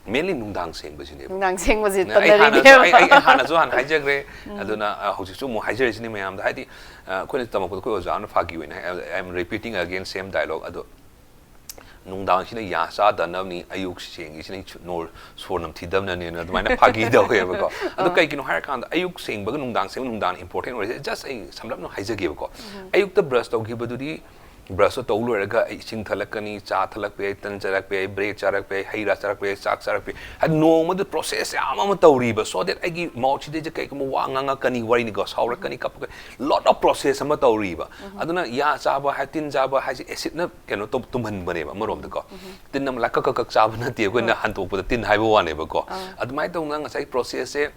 Mainly ꯅꯨꯡꯗꯥꯡ ꯁꯦꯡꯕꯁꯤꯅꯦꯕ꯫ ꯅꯨꯡꯗꯥꯡ ꯁꯦꯡꯕꯁꯦ ꯑꯩ ꯍꯥꯟꯅꯁꯨ, ꯇꯟꯅꯔꯤꯅꯦꯕ꯫ ꯑꯩ, ꯑꯩ ꯍꯥꯟꯅꯁꯨ ꯍꯥꯟꯅ ꯍꯥꯏꯖꯈ꯭ꯔꯦ꯫ ꯑꯗꯨꯅ ꯑ, ꯍꯧꯖꯤꯛꯁꯨ ꯑꯃꯨꯛ ꯍꯥꯏꯖꯔꯤꯁꯤꯅꯤ ꯃꯌꯥꯝꯗ, ꯍꯥꯏꯗꯤ ꯑ, ꯑꯩꯈꯣꯏꯅ ꯇꯝꯃꯛꯄꯗ ꯑꯩꯈꯣꯏ ꯑꯣꯖꯥ ꯑꯃꯅ ꯐꯥꯒꯤ ꯑꯣꯏꯅ ꯍꯥꯏ, "I am repeating again same dialogue." ꯑꯗꯣ ꯅꯨꯡꯗꯥꯡꯁꯤꯅ ꯌꯥ ꯆꯥꯗꯅꯕꯅꯤ, ꯑꯌꯨꯛ ꯁꯦꯡꯉꯤꯁꯤꯅ ꯁꯨ- ꯅꯣꯔ-, ꯁꯣꯔ ꯅꯝꯊꯤꯗꯕꯅꯅꯦꯅ ꯑꯗꯨꯃꯥꯏꯅ ꯐꯥꯒꯤ ꯇꯧꯋꯦꯕꯀꯣ꯫ ꯑꯗꯣ ꯀꯩꯒꯤꯅꯣ ꯍꯥꯏꯔꯀꯥꯟꯗ ꯑꯌꯨꯛ ꯁꯦꯡꯕꯒ ꯅꯨꯡꯗꯥꯡ ꯁꯦꯡꯕ, ꯅꯨꯡꯗꯥꯡ important ꯑꯣꯏꯔꯤꯁꯦ, just ꯑꯩ ꯁꯝꯂꯞꯅ ꯍꯥꯏꯖꯒꯦꯕꯀꯣ꯫ ꯑꯌꯨꯛꯇ brush ꯇꯧꯈꯤꯕꯗꯨꯗꯤ brush ꯇꯧ ꯂꯣꯏꯔꯒ ꯑꯩ ꯏꯁꯤꯡ ꯊꯛꯂꯛꯀꯅꯤ, ꯆꯥ ꯊꯛꯂꯛꯄ ꯌꯥꯏ, ꯇꯟ ꯆꯥꯔꯛꯄ ꯌꯥꯏ, bread ꯆꯥꯔꯛꯄ ꯌꯥꯏ, ꯍꯩ ꯔꯥ ꯆꯥꯔꯛꯄ ꯌꯥꯏ, ꯆꯥꯛ ꯆꯥꯔꯛꯄ ꯌꯥꯏ꯫ ꯍꯥꯏꯗꯤ ꯅꯣꯡꯃꯗ process ꯌꯥꯝ ꯑꯃ ꯇꯧꯔꯤꯕ, so that ꯑꯩꯒꯤ mouth ꯁꯤꯗꯩꯁꯤꯗ ꯀꯩꯒꯨꯝꯕ ꯋꯥ ꯉꯥꯡꯉꯛꯀꯅꯤ, ꯋꯥꯔꯤꯅꯤꯀꯣ, ꯁꯥꯎꯔꯛꯀꯅꯤ, ꯀꯞꯄꯛꯀꯅꯤ, lot of process ꯑꯃ ꯇꯧꯔꯤꯕ꯫ ꯑꯗꯨꯅ ꯌꯥ ꯆꯥꯕ ꯍꯥꯏ, ꯇꯤꯟ ꯆꯥꯕ ꯍꯥꯏꯁꯦ acid ꯅ ꯀꯩꯅꯣ ꯇꯧ-, ꯇꯨꯝꯍꯟꯕꯅꯦꯕ ꯑꯃꯔꯣꯝꯗꯀꯣ꯫ ꯇꯤꯟ ꯑꯃ ꯂꯥꯛ ꯀꯛ ꯀꯛ ꯀꯛ ꯆꯥꯕ ꯅꯠꯇꯦ, ꯑꯩꯈꯣꯏꯅ ꯍꯟꯗꯣꯛꯄꯗ ꯇꯤꯟ ꯍꯥꯏꯕ ꯋꯥꯅꯦꯕꯀꯣ꯫ ꯑꯗꯨꯃꯥꯏꯅ ꯇꯧꯗꯅ ꯉꯁꯥꯏ process ꯁꯦ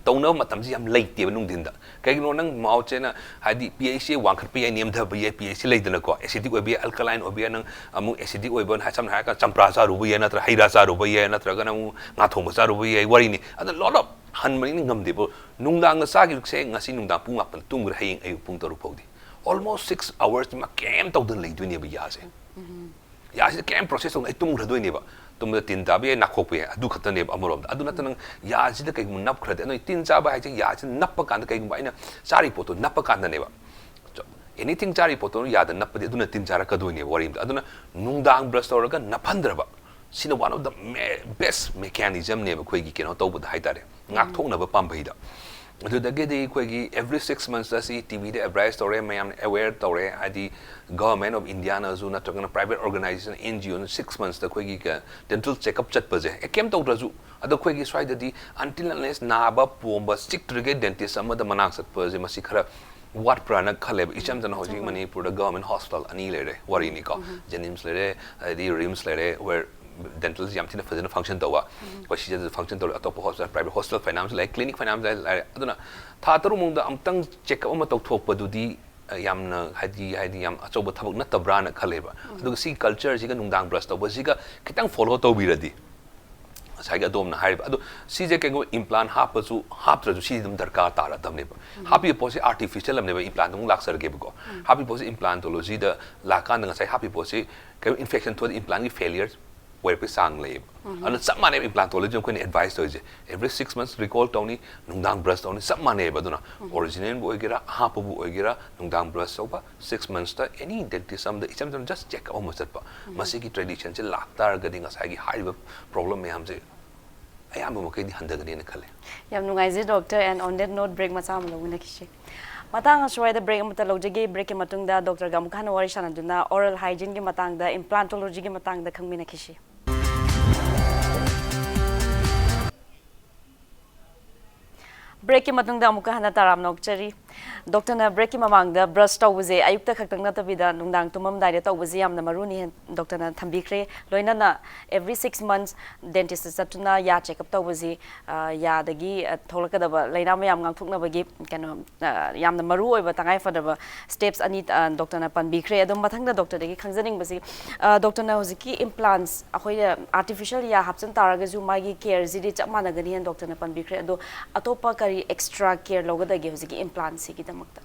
ꯇꯧꯅꯕ ꯃꯇꯝꯁꯤ ꯌꯥꯝ ꯂꯩꯇꯦꯕ ꯅꯨꯡꯊꯤꯟꯗ꯫ ꯀꯩꯒꯤꯅꯣ, ꯅꯪ mouth ꯁꯦ ꯅ-, ꯍꯥꯏꯗꯤ pH ꯁꯦ ꯋꯥꯡꯈꯠꯄ ꯌꯥꯏ, ꯅꯦꯝꯊꯕ ꯌꯥꯏ, pH ꯁꯦ ꯂꯩꯗꯅꯀꯣ, acidic ꯑꯣꯏꯕ ꯌꯥꯏ, alkaline ꯑꯣꯏꯕ ꯌꯥꯏ, ꯅꯪ ꯑꯃꯨꯛ acidic ꯑꯣꯏꯕ ꯍꯥꯏ, ꯁꯝꯅ ꯍꯥꯏꯔꯀꯥꯟꯗ ꯆꯝꯄ꯭ꯔꯥ ꯆꯥꯔꯨꯕ ꯌꯥꯏ, ꯅꯠꯇ꯭ꯔꯒ ꯍꯩ ꯔꯥ ꯆꯥꯔꯨꯕ ꯌꯥꯏ, ꯅꯠꯇ꯭ꯔꯒꯅ ꯑꯃꯨꯛ ꯉꯥ ꯊꯣꯡꯕ ꯆꯥꯔꯨꯕ ꯌꯥꯏ, ꯋꯥꯔꯤꯅꯤ꯫ ꯑꯗ lot of ꯍꯟꯕꯅꯤꯅ ꯉꯝꯗꯦꯕ꯫ ꯅꯨꯡꯗꯥꯡꯗ ꯆꯥꯈꯤꯕꯁꯦ ꯉꯁꯤ ꯅꯨꯡꯗꯥꯡ ꯄꯨꯡ ꯃꯥꯄꯟ ꯇꯨꯝꯈ꯭ꯔꯦ, ꯍꯌꯦꯡ ꯑꯌꯨꯛ ꯄꯨꯡ ꯇꯔꯨꯛ ꯐꯥꯎꯗꯤ almost six hours ꯃ ꯀꯩꯝ ꯇꯧꯗꯅ ꯂꯩꯗꯣꯏꯅꯦꯕ ꯌꯥꯁꯦ꯫ ꯌꯥꯁꯤꯗ ꯀꯩꯝ process ꯇꯧꯗꯅ ꯑꯩ ꯇꯨꯝꯈ꯭ꯔꯗꯣꯏꯅꯦꯕ꯫ ꯇꯨꯝꯕꯗ ꯇꯤꯟ ꯇꯥꯕ ꯌꯥꯏ, ꯅꯥꯈꯣꯛꯄ ꯌꯥꯏ, ꯑꯗꯨ ꯈꯛꯇꯅꯦꯕ꯫ ꯑꯃꯔꯣꯝꯗ ꯑꯗꯨ ꯅꯠꯇꯅ ꯌꯥꯁꯤꯗ ꯀꯩꯒꯨꯝꯕ ꯅꯞꯈ꯭ꯔꯗꯤ, ꯑꯗꯨꯅ ꯇꯤꯟ ꯆꯥꯕ ꯍꯥꯏꯁꯦ ꯌꯥꯁꯤꯗ ꯅꯞꯄ ꯀꯥꯟꯗ, ꯀꯩꯒꯨꯝꯕ ꯑꯩꯅ ꯆꯥꯔꯤ ꯄꯣꯠꯇꯣ ꯅꯞꯄ ꯀꯥꯟꯗꯅꯦꯕ꯫ ꯑꯦꯅꯤꯊꯤꯡ ꯆꯥꯔꯤ ꯄꯣꯠꯇꯣ ꯌꯥꯗ ꯅꯞꯄꯗꯤ ꯑꯗꯨꯅ ꯇꯤꯟ ꯆꯥꯔꯛꯀꯗꯣꯏꯅꯦꯕ ꯋꯥꯔꯤ ꯑꯃꯗ꯫ ꯑꯗꯨꯅ ꯅꯨꯡꯗꯥꯡ ꯕ꯭ꯔꯁ ꯇꯧꯔꯒ ꯅꯞꯍꯟꯗ꯭ꯔꯕ, ꯁꯤꯅ ꯋꯥꯟ ꯑꯣꯐ ꯗ ꯕꯦꯁ ꯃꯦꯀꯥꯅꯤꯖꯝꯅꯦꯕ ꯑꯩꯈꯣꯏꯒꯤ ꯀꯩꯅꯣ ꯇꯧꯕꯗ ꯍꯥꯏꯇꯥꯔꯦ, ꯉꯥꯛꯊꯣꯛꯅꯕ ꯄꯥꯝꯕꯩꯗ꯫ ꯑꯗꯨꯗꯒꯤꯗꯤ ꯑꯩꯈꯣꯏꯒꯤ every six ꯃꯟꯁꯇ C T ꯚꯤꯗ advertise ꯇꯧꯔꯦ, ꯃꯌꯥꯝꯅ ꯑꯦꯋꯦꯌꯔ ꯇꯧꯔꯦ, ꯍꯥꯏꯗꯤ ꯒꯚꯔꯟꯃꯦꯟ ꯑꯣꯐ ꯏꯟꯗꯤꯌꯥꯅꯁꯨ ꯅꯠꯇ꯭ꯔꯒꯅ private organisation, N G O six ꯃꯟꯁꯇ ꯑꯩꯈꯣꯏꯒꯤ ꯗꯦꯟꯇꯦꯜ ꯆꯦꯛꯑꯞ ꯆꯠꯄꯁꯦ, ꯑꯦ, ꯀꯩꯝ ꯇꯧꯗ꯭ꯔꯁꯨ꯫ ꯑꯗꯣ ꯑꯩꯈꯣꯏꯒꯤ ꯁ꯭ꯋꯥꯏꯗꯗꯤ until unless ꯅꯥꯕ ꯄꯣꯝꯕ ꯆꯤꯛꯇ꯭ꯔꯤꯈꯩ ꯗꯦꯟꯇꯤꯁ ꯑꯃꯗ ꯃꯅꯥꯛ ꯆꯠꯄꯁꯦ ꯃꯁꯤ ꯈꯔ ꯋꯥꯠꯄ꯭ꯔꯥꯅ ꯈꯜꯂꯦꯕ꯫ ꯏꯆꯝ ꯆꯝꯅ ꯍꯧꯖꯤꯛ ꯃꯅꯤꯄꯨꯔꯗ ꯒꯚꯔꯟꯃꯦꯟ ꯍꯣꯁꯄꯤꯇꯥꯜ ꯑꯅꯤ ꯂꯩꯔꯦ, ꯋꯥꯔꯤꯅꯤꯀꯣ, ꯖꯦꯅꯤꯝꯁ ꯂꯩꯔꯦ, ꯑꯗꯩꯗꯤ ꯔꯤꯝꯁ ꯂꯩꯔꯦ, where ꯗꯦꯟꯇꯦꯜꯁꯦ ꯌꯥꯝ ꯊꯤꯅ ꯐꯖꯅ ꯐꯪꯁꯟ ꯇꯧꯕ꯫ ꯑꯩꯈꯣꯏ ꯁꯤꯗꯁꯨ ꯐꯪꯁꯟ ꯇꯧꯔꯦ, ꯑꯇꯣꯞꯄ ꯍꯣꯁꯄꯤꯇꯥꯜ, ꯄ꯭ꯔꯥꯏꯚꯦꯠ ꯍꯣꯁꯄꯤꯇꯥꯜ ꯐꯥꯏꯅꯥꯟꯁ ꯂꯩ, ꯀ꯭ꯂꯤꯅꯤꯛ ꯐꯥꯏꯅꯥꯟꯁ ꯂꯩꯔꯦ꯫ ꯑꯗꯨꯅ ꯊꯥ ꯇꯔꯨꯛ ꯃꯅꯨꯡꯗ ꯑꯃꯨꯛꯇꯪ ꯆꯦꯛꯑꯞ ꯑꯃ ꯇꯧꯊꯣꯛꯄꯗꯨꯗꯤ, ꯑ, ꯌꯥꯝꯅ, ꯍꯥꯏꯗꯤ, ꯍꯥꯏꯗꯤ ꯌꯥꯝ ꯑꯆꯧꯕ ꯊꯕꯛ ꯅꯠꯇꯕ꯭ꯔꯥꯅ ꯈꯜꯂꯦꯕ꯫ ꯑꯗꯨꯒ ꯁꯤ ꯀꯜꯆꯔꯁꯤꯒ ꯅꯨꯡꯗꯥꯡ ꯕ꯭ꯔꯁ ꯇꯧꯕꯁꯤꯒ ꯈꯤꯇꯪ ꯐꯣꯂꯣ ꯇꯧꯕꯤꯔꯗꯤ, ꯉꯁꯥꯏꯒꯤ ꯑꯗꯣꯝꯅ ꯍꯥꯏꯔꯤꯕ ꯑꯗꯣ, ꯁꯤꯁꯦ ꯀꯩꯒꯨꯝꯕ ꯏꯝꯄ꯭ꯂꯥꯟ ꯍꯥꯞꯄꯁꯨ ꯍꯥꯞꯇ꯭ꯔꯁꯨ ꯁꯤꯗꯤ ꯑꯗꯨꯝ ꯗꯔꯀꯥꯔ ꯇꯥꯔꯗꯕꯅꯦꯕ꯫ ꯍꯥꯞꯄꯤꯕ ꯄꯣꯠꯁꯦ ꯑꯥꯔꯇꯤꯐꯤꯁꯤꯌꯦꯜ ꯑꯃꯅꯦꯕ, ꯏꯝꯄ꯭ꯂꯥꯟꯗ ꯑꯃꯨꯛ ꯂꯥꯛꯆꯔꯒꯦꯕꯀꯣ꯫ ꯍꯥꯞꯄꯤꯕ ꯄꯣꯠꯁꯦ ꯏꯝꯄ꯭ꯂꯥꯟꯇꯣꯂꯣꯖꯤꯗ ꯂꯥꯛꯀꯥꯟꯗ ꯉꯁꯥꯏ ꯍꯥꯞꯄꯤꯕ ꯄꯣꯠꯁꯤ ꯀꯩꯒꯨꯝꯕ ꯏꯟꯐꯦꯛꯁꯟ ꯊꯣꯛꯑꯗꯤ ꯏꯝꯄ꯭ꯂꯥꯟꯒꯤ ꯐꯦꯂꯤꯌꯔ ꯑꯣꯏꯔꯛꯄꯒꯤ ꯆꯥꯡ ꯂꯩꯌꯦꯕ꯫ ꯑꯗꯨꯅ ꯆꯞ ꯃꯥꯟꯅꯩꯕ ꯏꯝꯄ꯭ꯂꯥꯟꯇꯣꯂꯣꯖꯤ ꯑꯩꯈꯣꯏꯅ ꯑꯦꯗꯚꯥꯏꯁ ꯇꯧꯔꯤꯁꯦ꯫ ꯑꯦꯕ꯭ꯔꯤ ꯁꯤꯛꯁ ꯃꯟꯁ ꯔꯤꯀꯣꯜ ꯇꯧꯅꯤ, ꯅꯨꯡꯗꯥꯡ ꯕ꯭ꯔꯁ ꯇꯧꯅꯤ, ꯆꯞ ꯃꯥꯟꯅꯩꯕ꯫ ꯑꯗꯨꯅ ꯑꯣꯔꯤꯖꯤꯅꯦꯜꯕꯨ ꯑꯣꯏꯒꯦꯔꯥ, ꯑꯍꯥꯞꯄꯕꯨ ꯑꯣꯏꯒꯦꯔꯥ, ꯅꯨꯡꯗꯥꯡ ꯕ꯭ꯔꯁ ꯇꯧꯕ, ꯁꯤꯛꯁ ꯃꯟꯁꯇ ꯑꯦꯅꯤ ꯗꯦꯟꯇꯤꯁ ꯑꯃꯗ ꯏꯆꯝ ꯆꯝꯅ ꯖꯁ ꯆꯦꯛꯑꯞ ꯑꯃ ꯆꯠꯄ, ꯃꯁꯤꯒꯤ ꯇ꯭ꯔꯦꯗꯤꯁꯟꯁꯦ ꯂꯥꯛꯇꯥꯔꯒꯗꯤ ꯉꯁꯥꯏꯒꯤ ꯍꯥꯏꯔꯤꯕ ꯄ꯭ꯔꯣꯕ꯭ꯂꯦꯝ ꯃꯌꯥꯝꯁꯦ ꯑꯌꯥꯝꯕ ꯃꯈꯩꯗꯤ ꯍꯟꯊꯒꯅꯤꯅ ꯈꯜꯂꯦ꯫ ꯌꯥꯝ ꯅꯨꯡꯉꯥꯏꯖꯩ doctor, and on that note, break ꯃꯆꯥ ꯑꯃ ꯂꯧꯃꯤꯟꯅꯈꯤꯁꯤ꯫ ꯃꯇꯥꯡ ꯑꯁ꯭ꯋꯥꯏꯗ break ꯑꯃꯠꯇ ꯂꯧꯖꯒꯦ꯫ Breakꯀꯤ ꯃꯇꯨꯡꯗ ꯗꯣꯛꯇꯔꯒ ꯑꯃꯨꯛ ꯍꯟꯅ ꯋꯥꯔꯤ ꯁꯥꯟꯅꯗꯨꯅ oral hygieneꯒꯤ ꯃꯇꯥꯡꯗ, implantologyꯒꯤ ꯃꯇꯥꯡꯗ ꯈꯪꯃꯤꯟꯅꯈꯤꯁꯤ꯫ Breakꯀꯤ ꯃꯇꯨꯡꯗ ꯑꯃꯨꯛꯀ ꯍꯟꯅ ꯇꯔꯥꯝꯅ ꯑꯣꯛꯆꯔꯤ꯫ ꯗꯣꯛꯇꯔꯅ breakꯀꯤ ꯃꯃꯥꯡꯗ brush ꯇꯧꯕꯁꯦ ꯑꯌꯨꯛꯇ ꯈꯛꯇꯪ ꯅꯠꯇꯕꯤꯗ ꯅꯨꯡꯗꯥꯡ ꯇꯨꯝꯃꯝꯗꯥꯏꯗ ꯇꯧꯕꯁꯦ ꯌꯥꯝꯅ ꯃꯔꯨꯅꯤ ꯍꯦꯟ-, ꯗꯣꯛꯇꯔꯅ ꯊꯝꯕꯤꯈ꯭ꯔꯦ꯫ ꯂꯣꯏꯅꯅ every six months dentistꯇ ꯆꯠꯇꯨꯅ ꯌꯥ check up ꯇꯧꯕꯁꯤ, ꯑ, ꯌꯥꯗꯒꯤ, ꯑ, ꯊꯣꯛꯂꯛꯀꯗꯕ ꯂꯥꯏꯅꯥ ꯃꯌꯥꯝ ꯉꯥꯛꯊꯣꯛꯅꯕꯒꯤ ꯀꯩꯅꯣ, ꯑ, ꯌꯥꯝꯅ ꯃꯔꯨ ꯑꯣꯏꯕ ꯇꯉꯥꯏ ꯐꯗꯕ steps ꯑꯅꯤ, ꯑ, ꯗꯣꯛꯇꯔꯅ ꯄꯟꯕꯤꯈ꯭ꯔꯦ꯫ ꯑꯗꯣ ꯃꯊꯪꯗ ꯗꯣꯛꯇꯔꯗꯒꯤ ꯈꯪꯖꯅꯤꯡꯕꯁꯤ, ꯑ, ꯗꯣꯛꯇꯔꯅ ꯍꯧꯖꯤꯛꯀꯤ implants, ꯑꯩꯈꯣꯏꯅ artificial ꯌꯥ ꯍꯥꯞꯆꯤꯟ ꯇꯥꯔꯒꯁꯨ ꯃꯥꯒꯤ careꯁꯤꯗꯤ ꯆꯞ ꯃꯥꯟꯅꯒꯅꯤ ꯍꯥꯏꯅ ꯗꯣꯛꯇꯔꯅ ꯄꯟꯕꯤꯈ꯭ꯔꯦ꯫ ꯑꯗꯣ ꯑꯇꯣꯞꯄ ꯀꯔꯤ extra care ꯂꯧꯒꯗꯒꯦ ꯍꯧꯖꯤꯛꯀꯤ implantꯁꯤꯒꯤꯗꯃꯛꯇ?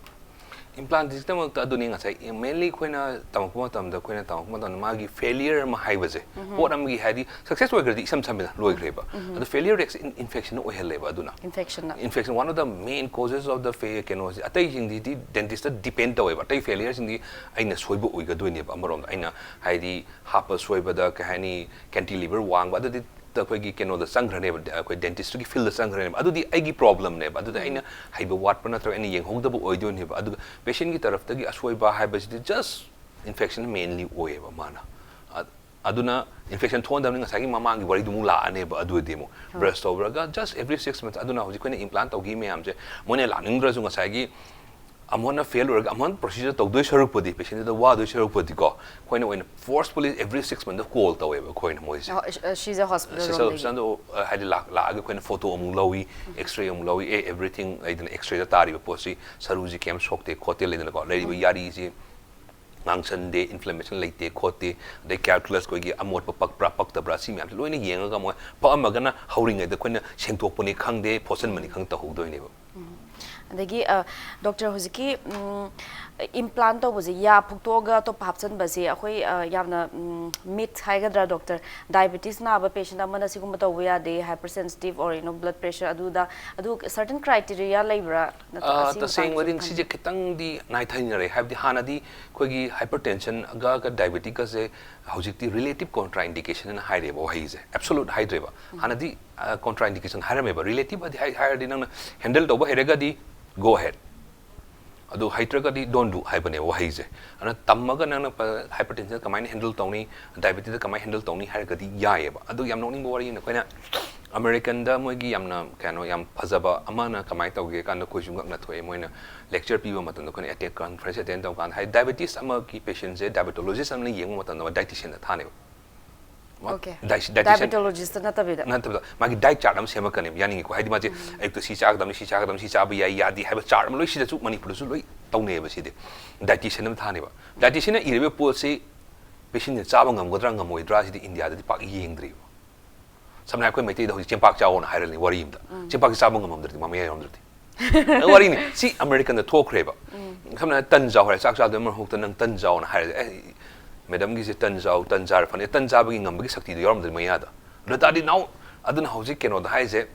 ꯏꯝꯄ꯭ꯂꯥꯟꯇꯤꯁꯇꯃꯛꯇ ꯑꯗꯨꯅꯤ ꯉꯁꯥꯏ, ꯃꯦꯟꯂꯤ ꯑꯩꯈꯣꯏꯅ ꯇꯝꯃꯛꯄ ꯃꯇꯝꯗ, ꯑꯩꯈꯣꯏꯅ ꯇꯝꯃꯛꯄ ꯃꯇꯝꯗ ꯃꯥꯒꯤ ꯐꯦꯂꯤꯌꯔ ꯑꯃ ꯍꯥꯏꯕꯁꯦ, ꯄꯣꯠ ꯑꯃꯒꯤ ꯍꯥꯏꯗꯤ ꯁꯛꯁꯦꯁ ꯑꯣꯏꯈ꯭ꯔꯗꯤ ꯏꯁꯝ ꯁꯝꯃꯤꯅ ꯂꯣꯏꯈ꯭ꯔꯦꯕ꯫ ꯑꯗꯣ ꯐꯦꯂꯤꯌꯔ ꯔꯦꯠꯁꯦ ꯏꯟꯐꯦꯛꯁꯟ ꯑꯣꯏꯍꯜꯂꯦꯕ꯫ ꯑꯗꯨꯅ ꯏꯟꯐꯦꯛꯁꯟꯅ infection, one of the main causes of the fa- ꯀꯩꯅꯣꯁꯦ, ꯑꯇꯩꯁꯤꯡꯁꯤꯗꯤ ꯗꯦꯟꯇꯤꯁꯇ ꯗꯤꯄꯦꯟ ꯇꯧꯋꯦꯕ꯫ ꯑꯇꯩ ꯐꯦꯂꯤꯌꯔꯁꯤꯡꯗꯤ ꯑꯩꯅ ꯁꯣꯏꯕ ꯑꯣꯏꯒꯗꯣꯏꯅꯦꯕ꯫ ꯑꯃꯔꯣꯝꯗ ꯑꯩꯅ ꯍꯥꯏꯗꯤ ꯍꯥꯞꯄ ꯁꯣꯏꯕꯗ ꯀꯩ ꯍꯥꯏꯅꯤ, ꯀꯦꯟꯇꯤꯂꯤꯚꯔ ꯋꯥꯡꯕ, ꯑꯗꯨꯗꯤ ꯑꯩꯈꯣꯏꯒꯤ ꯀꯩꯅꯣꯗ ꯆꯪꯈ꯭ꯔꯅꯦꯕ, ꯑꯩꯈꯣꯏ ꯗꯦꯟꯇꯤꯁꯇꯨꯒꯤ ꯐꯤꯜꯗ ꯆꯪꯈ꯭ꯔꯅꯦꯕ꯫ ꯑꯗꯨꯗꯤ ꯑꯩꯒꯤ ꯄ꯭ꯔꯣꯕ꯭ꯂꯦꯝꯅꯦꯕ꯫ ꯑꯗꯨꯗꯤ ꯑꯩꯅ ꯍꯩꯕ ꯋꯥꯠꯄ ꯅꯠꯇ꯭ꯔꯒ ꯑꯩꯅ ꯌꯦꯡꯍꯧꯗꯕ ꯑꯣꯏꯗꯣꯏꯅꯦꯕ꯫ ꯑꯗꯨꯒ ꯄꯦꯁꯦꯟꯒꯤ ꯇꯔꯐꯇꯒꯤ ꯑꯁꯣꯏꯕ ꯍꯥꯏꯕꯁꯤꯗꯤ ꯖꯁ ꯏꯟꯐꯦꯛꯁꯟ ꯃꯦꯟꯂꯤ ꯑꯣꯏꯌꯦꯕ ꯃꯥꯅ꯫ ꯑ- ꯑꯗꯨꯅ ꯏꯟꯐꯦꯛꯁꯟ ꯊꯣꯛꯍꯟꯗꯕꯅꯤ, ꯉꯁꯥꯏꯒꯤ ꯃꯃꯥꯡꯒꯤ ꯋꯥꯔꯤꯗꯨ ꯑꯃꯨꯛ ꯂꯥꯛꯑꯅꯦꯕ꯫ ꯑꯗꯨꯗꯤ ꯑꯃꯨꯛ ꯕ꯭ꯔꯁ ꯇꯧꯕ꯭ꯔꯒ ꯖꯁ ꯑꯦꯚ꯭ꯔꯤ ꯁꯤꯛꯁ ꯃꯟꯊ꯫ ꯑꯗꯨꯅ ꯍꯧꯖꯤꯛ ꯑꯩꯈꯣꯏꯅ ꯏꯝꯄ꯭ꯂꯥꯟ ꯇꯧꯈꯤꯕ ꯃꯌꯥꯝꯁꯦ, ꯃꯣꯏꯅ ꯂꯥꯛꯅꯤꯡꯗ꯭ꯔꯁꯨ ꯉꯁꯥꯏꯒꯤ ꯑꯃꯨꯛ ꯍꯟꯅ ꯐꯦꯜ ꯑꯣꯏꯔꯒ ꯑꯃꯨꯛ ꯍꯟꯅ ꯄ꯭ꯔꯣꯁꯤꯖꯔ ꯇꯧꯗꯣꯏ ꯁꯔꯨꯛꯄꯨꯗꯤ, ꯄꯦꯁꯦꯟꯗꯨꯗ ꯋꯥꯗꯣꯏ ꯁꯔꯨꯛꯄꯨꯗꯤꯀꯣ, ꯑꯩꯈꯣꯏꯅ ꯑꯣꯏꯅ ꯐꯣꯔꯁꯐꯨꯜꯂꯤ ꯑꯦꯚ꯭ꯔꯤ ꯁꯤꯛꯁ ꯃꯟꯊ ꯀꯣꯜ ꯇꯧꯋꯦꯕ ꯑꯩꯈꯣꯏꯅ ꯃꯣꯏꯁꯦ꯫ ꯁꯤꯖ ꯍꯣꯁꯄꯤꯇꯥꯜ ꯁꯤꯁꯇꯔ ꯍꯣꯁꯄꯤꯇꯥꯜꯗ, ꯑ, ꯍꯥꯏꯗꯤ ꯂꯥꯛ- ꯂꯥꯛꯑꯒ ꯑꯩꯈꯣꯏꯅ ꯐꯣꯇꯣ ꯑꯃꯨꯛ ꯂꯧꯏ, ꯑꯦꯛꯁꯔꯦ ꯑꯃꯨꯛ ꯂꯧꯏ, ꯑꯦ ꯑꯦꯚ꯭ꯔꯤꯊꯤꯡ ꯂꯩꯗꯅ, ꯑꯦꯛꯁꯔꯦꯗ ꯇꯥꯔꯤꯕ ꯄꯣꯠꯁꯤ ꯁꯔꯨꯁꯤ ꯀꯩꯝ ꯁꯣꯛꯇꯦ ꯈꯣꯠꯇꯦ ꯂꯩꯗꯅꯀꯣ, ꯂꯩꯔꯤꯕ ꯌꯥꯔꯤꯁꯤ ꯉꯥꯡꯁꯟꯗꯦ, ꯏꯟꯐ꯭ꯂꯦꯃꯦꯁꯟ ꯂꯩꯇꯦ ꯈꯣꯠꯇꯦ, ꯑꯗꯩ ꯀꯦꯜꯀꯨꯂꯁ ꯑꯩꯈꯣꯏꯒꯤ ꯑꯃꯣꯠꯄ ꯄꯛꯄ꯭ꯔꯥ ꯄꯛꯇꯕ꯭ꯔꯥ, ꯁꯤ ꯃꯌꯥꯝꯁꯦ ꯂꯣꯏꯅ ꯌꯦꯡꯉꯒ ꯃꯣꯏ ꯄꯛꯑꯝꯃꯒꯅ ꯍꯧꯔꯤꯉꯩꯗ ꯑꯩꯈꯣꯏꯅ ꯁꯦꯡꯗꯣꯛꯄꯅꯤ ꯈꯪꯗꯦ, ꯐꯣꯠꯆꯟꯕꯅꯤ ꯈꯪꯗꯦ ꯇꯧꯍꯧꯗꯣꯏꯅꯦꯕ꯫ ꯑꯗꯒꯤ ꯗꯣꯛꯇꯔ, ꯍꯧꯖꯤꯛꯀꯤ ꯏꯝꯄ꯭ꯂꯥꯟ ꯇꯧꯕꯁꯦ, ꯌꯥ ꯐꯨꯛꯇꯣꯛꯑꯒ ꯑꯇꯣꯞꯄ ꯍꯥꯞꯆꯤꯟꯕꯁꯦ, ꯑꯩꯈꯣꯏ ꯑ, ꯌꯥꯝꯅ ꯃꯤꯠ ꯍꯥꯏꯒꯗ꯭ꯔꯥ ꯗꯣꯛꯇꯔ, ꯗꯥꯏꯕꯦꯇꯤꯁ ꯅꯥꯕ ꯄꯦꯁꯦꯟ ꯑꯃꯅ ꯁꯤꯒꯨꯝꯕ ꯇꯧꯕ ꯌꯥꯗꯦ, hyper sensitive or you know blood pressure, ꯑꯗꯨꯗ ꯑꯗꯨ ꯁꯔꯇꯟ ꯀ꯭ꯔꯥꯏꯇꯦꯔꯤꯌꯥ ꯂꯩꯕ꯭ꯔꯥ? ꯅꯠꯇ꯭ꯔꯒ ꯑ, ꯁꯤ ꯃꯇꯥꯡꯗꯁꯨ ꯇꯁꯦꯡꯕꯗꯤ ꯈꯪꯕꯤꯕ꯭ꯔꯥ? ꯁꯤꯁꯦ ꯈꯤꯇꯪꯗꯤ ꯅꯥꯏꯊꯩꯅꯔꯦ꯫ ꯍꯥꯏꯕꯗꯤ ꯍꯥꯟꯅꯗꯤ ꯑꯩꯈꯣꯏꯒꯤ ꯍꯥꯏꯄꯔ ꯇꯦꯟꯁꯟꯒ ꯗꯥꯏꯕꯦꯇꯤꯛꯀꯁꯦ ꯍꯧꯖꯤꯛꯇꯤ ꯔꯤꯂꯦꯇꯤꯚ ꯀꯣꯟꯇ꯭ꯔꯥꯏꯟꯗꯤꯀꯦꯁꯟ ꯍꯥꯏꯅ ꯍꯥꯏꯔꯦꯕ ꯋꯥꯍꯩꯁꯦ, ꯑꯦꯕꯁꯣꯂꯨꯠ ꯍꯥꯏꯗ꯭ꯔꯦꯕ꯫ ꯍꯥꯟꯅꯗꯤ ꯀꯣꯟꯇ꯭ꯔꯥꯏꯟꯗꯤꯀꯦꯁꯟ ꯍꯥꯏꯔꯝꯃꯦꯕ꯫ ꯔꯤꯂꯦꯇꯤꯚ ꯍꯥꯏꯗꯤ ꯍꯥꯏ- ꯍꯥꯏꯔꯗꯤ ꯅꯪꯅ ꯍꯦꯟꯗꯜ ꯇꯧꯕ ꯍꯩꯔꯒꯗꯤ ꯒꯣ ꯑꯍꯦꯗ, ꯑꯗꯨ ꯍꯩꯇ꯭ꯔꯒꯗꯤ ꯗꯣꯟ ꯗꯨ ꯍꯥꯏꯕꯅꯦꯕ ꯋꯥꯍꯩꯁꯦ꯫ ꯑꯗꯨꯅ ꯇꯝꯃꯒ ꯅꯪꯅ ꯍꯥꯏꯄꯔ ꯇꯦꯟꯁꯟ ꯀꯃꯥꯏꯅ ꯍꯦꯟꯗꯜ ꯇꯧꯅꯤ, ꯗꯥꯏꯕꯦꯇꯤꯁꯇ ꯀꯃꯥꯏꯅ ꯍꯦꯟꯗꯜ ꯇꯧꯅꯤ ꯍꯥꯏꯔꯒꯗꯤ ꯌꯥꯏꯑꯕ꯫ ꯑꯗꯨ ꯌꯥꯝ ꯅꯣꯛꯅꯤꯡꯕ ꯋꯥꯔꯤ ꯑꯃꯅ, ꯑꯩꯈꯣꯏꯅ ꯑꯃꯦꯔꯤꯀꯟꯗ ꯃꯣꯏꯒꯤ ꯌꯥꯝꯅ ꯀꯩꯅꯣ, ꯌꯥꯝ ꯐꯖꯕ ꯑꯃꯅ ꯀꯃꯥꯏꯅ ꯇꯧꯒꯦ ꯀꯥꯟꯗ, ꯑꯩꯈꯣꯏꯁꯨ ꯉꯛꯅ ꯊꯣꯛꯑꯦ꯫ ꯃꯣꯏꯅ ꯂꯦꯛꯆꯔ ꯄꯤꯕ ꯃꯇꯝꯗ, ꯑꯩꯈꯣꯏꯅ ꯑꯦꯇꯦꯟ ꯀꯟꯐ꯭ꯔꯦꯟꯁ ꯑꯦꯇꯦꯟ ꯇꯧꯕ ꯀꯥꯟꯗ ꯍꯥꯏ, ꯗꯥꯏꯕꯦꯇꯤꯁ ꯑꯃꯒꯤ ꯄꯦꯁꯦꯟꯁꯦ ꯗꯥꯏꯕꯦꯇꯣꯂꯣꯖꯤꯁ ꯑꯃꯅ ꯌꯦꯡꯕ ꯃꯇꯝꯗ ꯃꯥ ꯗꯥꯏꯇꯤꯁꯤꯌꯟꯗ ꯊꯥꯅꯦꯕ꯫ ꯃꯥ ꯑꯣꯀꯦ꯫ ꯗꯥꯏꯁ- dietitian ꯗꯥꯏꯕꯦꯇꯣꯂꯣꯖꯤꯁꯇ ꯅꯠꯇꯕꯤꯗ꯫ ꯅꯠꯇꯕꯗ ꯃꯥꯒꯤ ꯗꯥꯏꯠ ꯆꯥꯔꯠ ꯑꯃ ꯁꯦꯝꯃꯛꯀꯅꯦꯕ, ꯌꯥꯅꯤꯡꯉꯤꯀꯣ? ꯍꯥꯏꯗꯤ ꯃꯥꯁꯦ ꯑꯌꯨꯛꯇ ꯁꯤ ꯆꯥꯒꯗꯕꯅꯤ, ꯁꯤ ꯆꯥꯒꯗꯕꯅꯤ, ꯁꯤ ꯆꯥꯕ ꯌꯥꯏ ꯌꯥꯗꯦ ꯍꯥꯏꯕ ꯆꯥꯔꯠ ꯑꯃ ꯂꯣꯏ ꯁꯤꯗꯁꯨ ꯃꯅꯤꯄꯨꯔꯗꯁꯨ ꯂꯣꯏ ꯇꯧꯅꯩꯌꯦꯕ꯫ ꯁꯤꯗꯤ ꯗꯥꯏꯇꯤꯁꯤꯌꯟ ꯑꯃ ꯊꯥꯅꯦꯕ꯫ ꯗꯥꯏꯇꯤꯁꯤꯌꯟꯅ ꯏꯔꯤꯕ ꯄꯣꯠꯁꯤ ꯄꯦꯁꯦꯟꯁꯤꯅ ꯆꯥꯕ ꯉꯝꯒꯗ꯭ꯔꯥ ꯉꯝꯃꯣꯏꯗ꯭ꯔꯥ ꯁꯤꯗꯤ ꯏꯟꯗꯤꯌꯥꯗꯗꯤ ꯄꯥꯛ ꯌꯦꯡꯗ꯭ꯔꯤꯕ꯫ ꯁꯝꯅ ꯍꯥꯏ, ꯑꯩꯈꯣꯏ ꯃꯩꯇꯩꯗ ꯍꯧꯖꯤꯛ ꯆꯦꯡꯄꯥꯛ ꯆꯥꯎꯑꯣꯅ ꯍꯥꯏꯔꯅꯤ ꯋꯥꯔꯤ ꯑꯃꯗ꯫ ꯆꯦꯡꯄꯥꯛꯁꯤ ꯆꯥꯕ ꯉꯝꯃꯝꯗ꯭ꯔꯗꯤ, ꯃꯃꯌꯥ ꯌꯥꯎꯔꯝꯗ꯭ꯔꯗꯤ, ꯋꯥꯔꯤꯅꯤ꯫ ꯁꯤ ꯑꯃꯦꯔꯤꯀꯥꯟꯗ ꯊꯣꯛꯈ꯭ꯔꯦꯕ꯫ ꯁꯝꯅ ꯍꯥꯏꯔꯕꯗ ꯇꯟ ꯆꯥꯎ ꯍꯥꯏꯔꯦ, ꯆꯥꯛ ꯆꯥꯗꯣꯏ ꯃꯍꯨꯠꯇ ꯅꯪ ꯇꯟ ꯆꯥꯎꯅ ꯍꯥꯏꯔꯗꯤ, "ꯑꯦ, ꯃꯦꯗꯥꯝꯒꯤꯁꯦ ꯇꯟ ꯆꯥꯎ, ꯇꯟ ꯆꯥꯔ ꯐꯅꯤ", ꯇꯟ ꯆꯥꯕꯒꯤ ꯉꯝꯕꯒꯤ ꯁꯛꯇꯤꯗꯣ ꯌꯥꯎꯔꯝꯗꯣꯏꯅꯤ ꯃꯌꯥꯗ꯫ ꯑꯗꯨ ꯇꯥꯔꯗꯤ ꯅꯥꯎ, ꯑꯗꯨꯅ ꯍꯧꯖꯤꯛ ꯀꯩꯅꯣꯗ ꯍꯥꯏꯁꯦ,